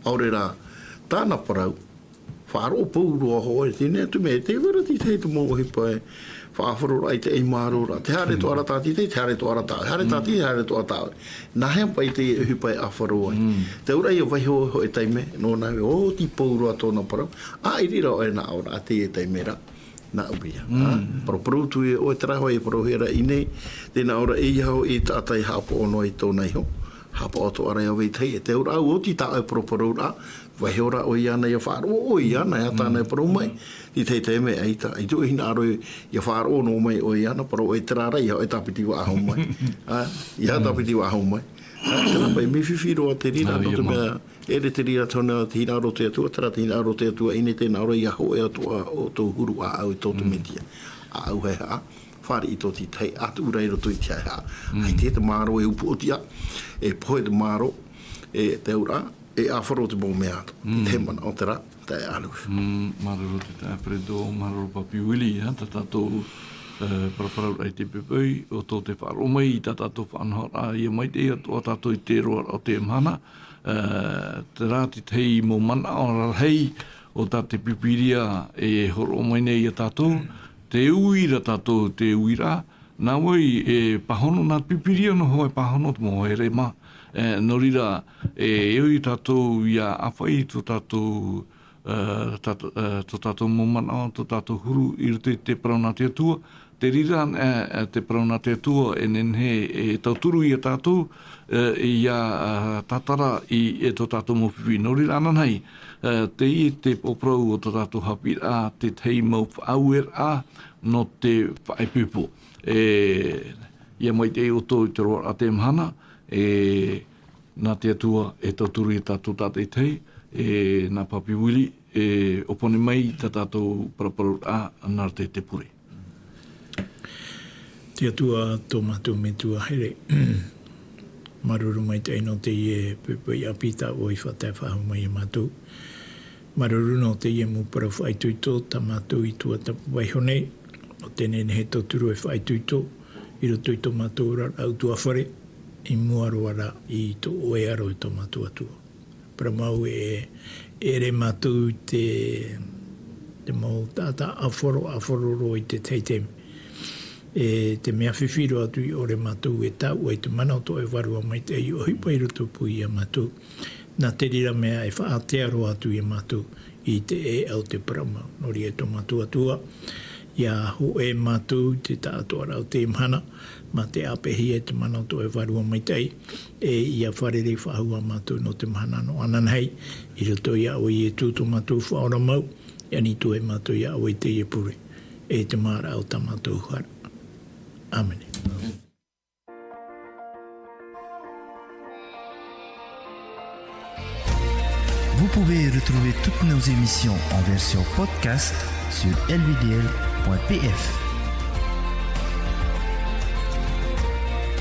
ʻaore rā, tāna parau, faʻaroʻo pauroa hoʻi, teie nei atu mea, te vai ra te tahi te mau ʻohipa e faʻaʻāfaroraʻa i te ʻaimāroraʻa. Tē haere atoʻa ra tā te tahi, tē haere atoʻa ra tā, haere tā te tahi, haere atoʻa tā. Nā hea paʻi te ʻohipa e ʻāfaro ai. Mm. Te auraʻa ʻia vaiho hoʻi taime, nō nā ʻua oti pauroa tōna parau, ʻa i reira ʻoe nā ʻō ra, teie taime ra. Nā ʻō ia. Mm. Ā, paraparau atu ē ʻoe terā hoʻi e parauhia ra i ʻō nei, tē nā ʻō ra ʻeiaha hoʻi taʻata e haʻapaʻo noa i tōna iho, haʻapaʻo atoʻa ra ia vetahi, e te auraʻa ʻua oti tā ʻoe paraparauraʻa, vaiho ra ʻoe iāna ʻia faʻaroʻo ʻoe iāna, ʻeiaha tāna e parau mai, i te taime ʻaita, ʻaita e hinaʻaro ʻia faʻaroʻo noa mai ʻoe iāna, parau ʻoe terā rā ʻeiaha hoʻi tāpiti faʻahou mai. Ā, ʻeiaha tāpiti faʻahou mai. Ā, terā paʻi, mea fifi roa te reira, nō te mea, ʻere te reira tōna te hinaʻaro o te Atua, terā te hinaʻaro o te Atua, i ʻō nei tē nā ʻō ra ʻia hōʻē atoʻa ʻoutou huru ʻāʻau e tō te Mesia. ʻĀʻau haʻehaʻa, fāriʻi tō te tahi, ʻa tuʻu ra i roto i te haʻehaʻa. ʻAita te mārō e upoʻotiʻa, e pohe te mārō, e te auraʻa, e ʻāfaro te mau mea atoʻa. Te manaʻo terā, taeaʻe Lewis. Mm, māuruuru te taeaʻe Pereto, māuruuru Papi Willie, ā, tā tātou, e, paraparauraʻa i teie poʻipoʻi, ʻo tō te faʻaroʻo mai i tā tātou faʻanahoraʻa, ʻia maitaʻi atoʻa tātou i te roaraʻa o teie mahana, e, terā te tahi mau manaʻo rarahi o tā te Pīpīria e hōroʻa mai nei ia tātou, tē ui ra tātou, tē ui ra, nā vai e pāhono, nā te Pīpīria noa hoʻi e pāhono te mau here mā, e, nō reira, e, e ui tātou ʻia ʻāfaʻi tō tātou, e, tātou, e, tō tātou mau manaʻo, tō tātou huru i roto i te parau nā te Atua, Te reira, e, e, te parau nā te Atua e nehenehe e tauturu ia tātou, e, ia, e, tātara i, e tō tātou mau fifi. Nō reira ananahi, e, teie te parau o tō tātou haʻapiʻiraʻa, te tahi mau faʻaueraʻa nō te faʻaipoipo. E, ia maitaʻi ʻoutou i te roaraʻa te mahana, e, nā te Atua e tauturu ia tātou tātaʻitahi, e, nā Papi Willie, e, ʻōpani mai tā tātou paraparau, a, nā te, te pure. Te Atua, tō mātou Metua here. Māuruuru maitaʻi nō teie poʻipoʻi ʻāpī tā ʻoe i faʻatae faʻahou mai ia mātou. Māuruuru nō teie mau parau faʻaitoito tā mātou i tuatāpapa iho nei, ʻo tē nehenehe e tauturu e faʻaitoito i roto i tō mātou oraraʻa ʻutuāfare, i mua roa ra i tō ʻoe aro e tō mātou Atua. Parau mau e, e ʻere mātou i te, te mau taʻata ʻāfaro, ʻāfaro roa i te tahi taime. E te mea fifi roa atu i ʻore mātou e taʻua i te mana o tō ʻoe Vārua Maitaʻi i ʻohipa i rotopū ia mātou. Nā te reira mea e faʻaātea roa atu ia mātou i te ʻēʻa o te parau mau. Nō reira e tō mātou Atua, ia hōʻē mātou i te taʻatoʻaraʻa o teie mahana, mā te ʻāpeʻehia e te mana o tō ʻoe Vārua Maitaʻi, e ia fārerei faʻahou ā mātou nō te mahana nō ananahi, i roto iā ʻoe Ietu tō mātou Faʻaora mau, ia ani atu ai mātou iā ʻoe i teie pure, e te māraʻa o tā mātou hara. ʻĀmene. Vous pouvez retrouver toutes nos émissions en version podcast sur L V D L point P F.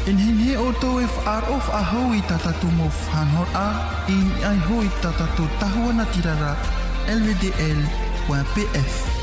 E nehenehe ʻoutou e faʻaroʻo faʻahou i tā tātou mau faʻanahoraʻa, i niʻa iho i tā tātou tahua natirara, L V D L point P F.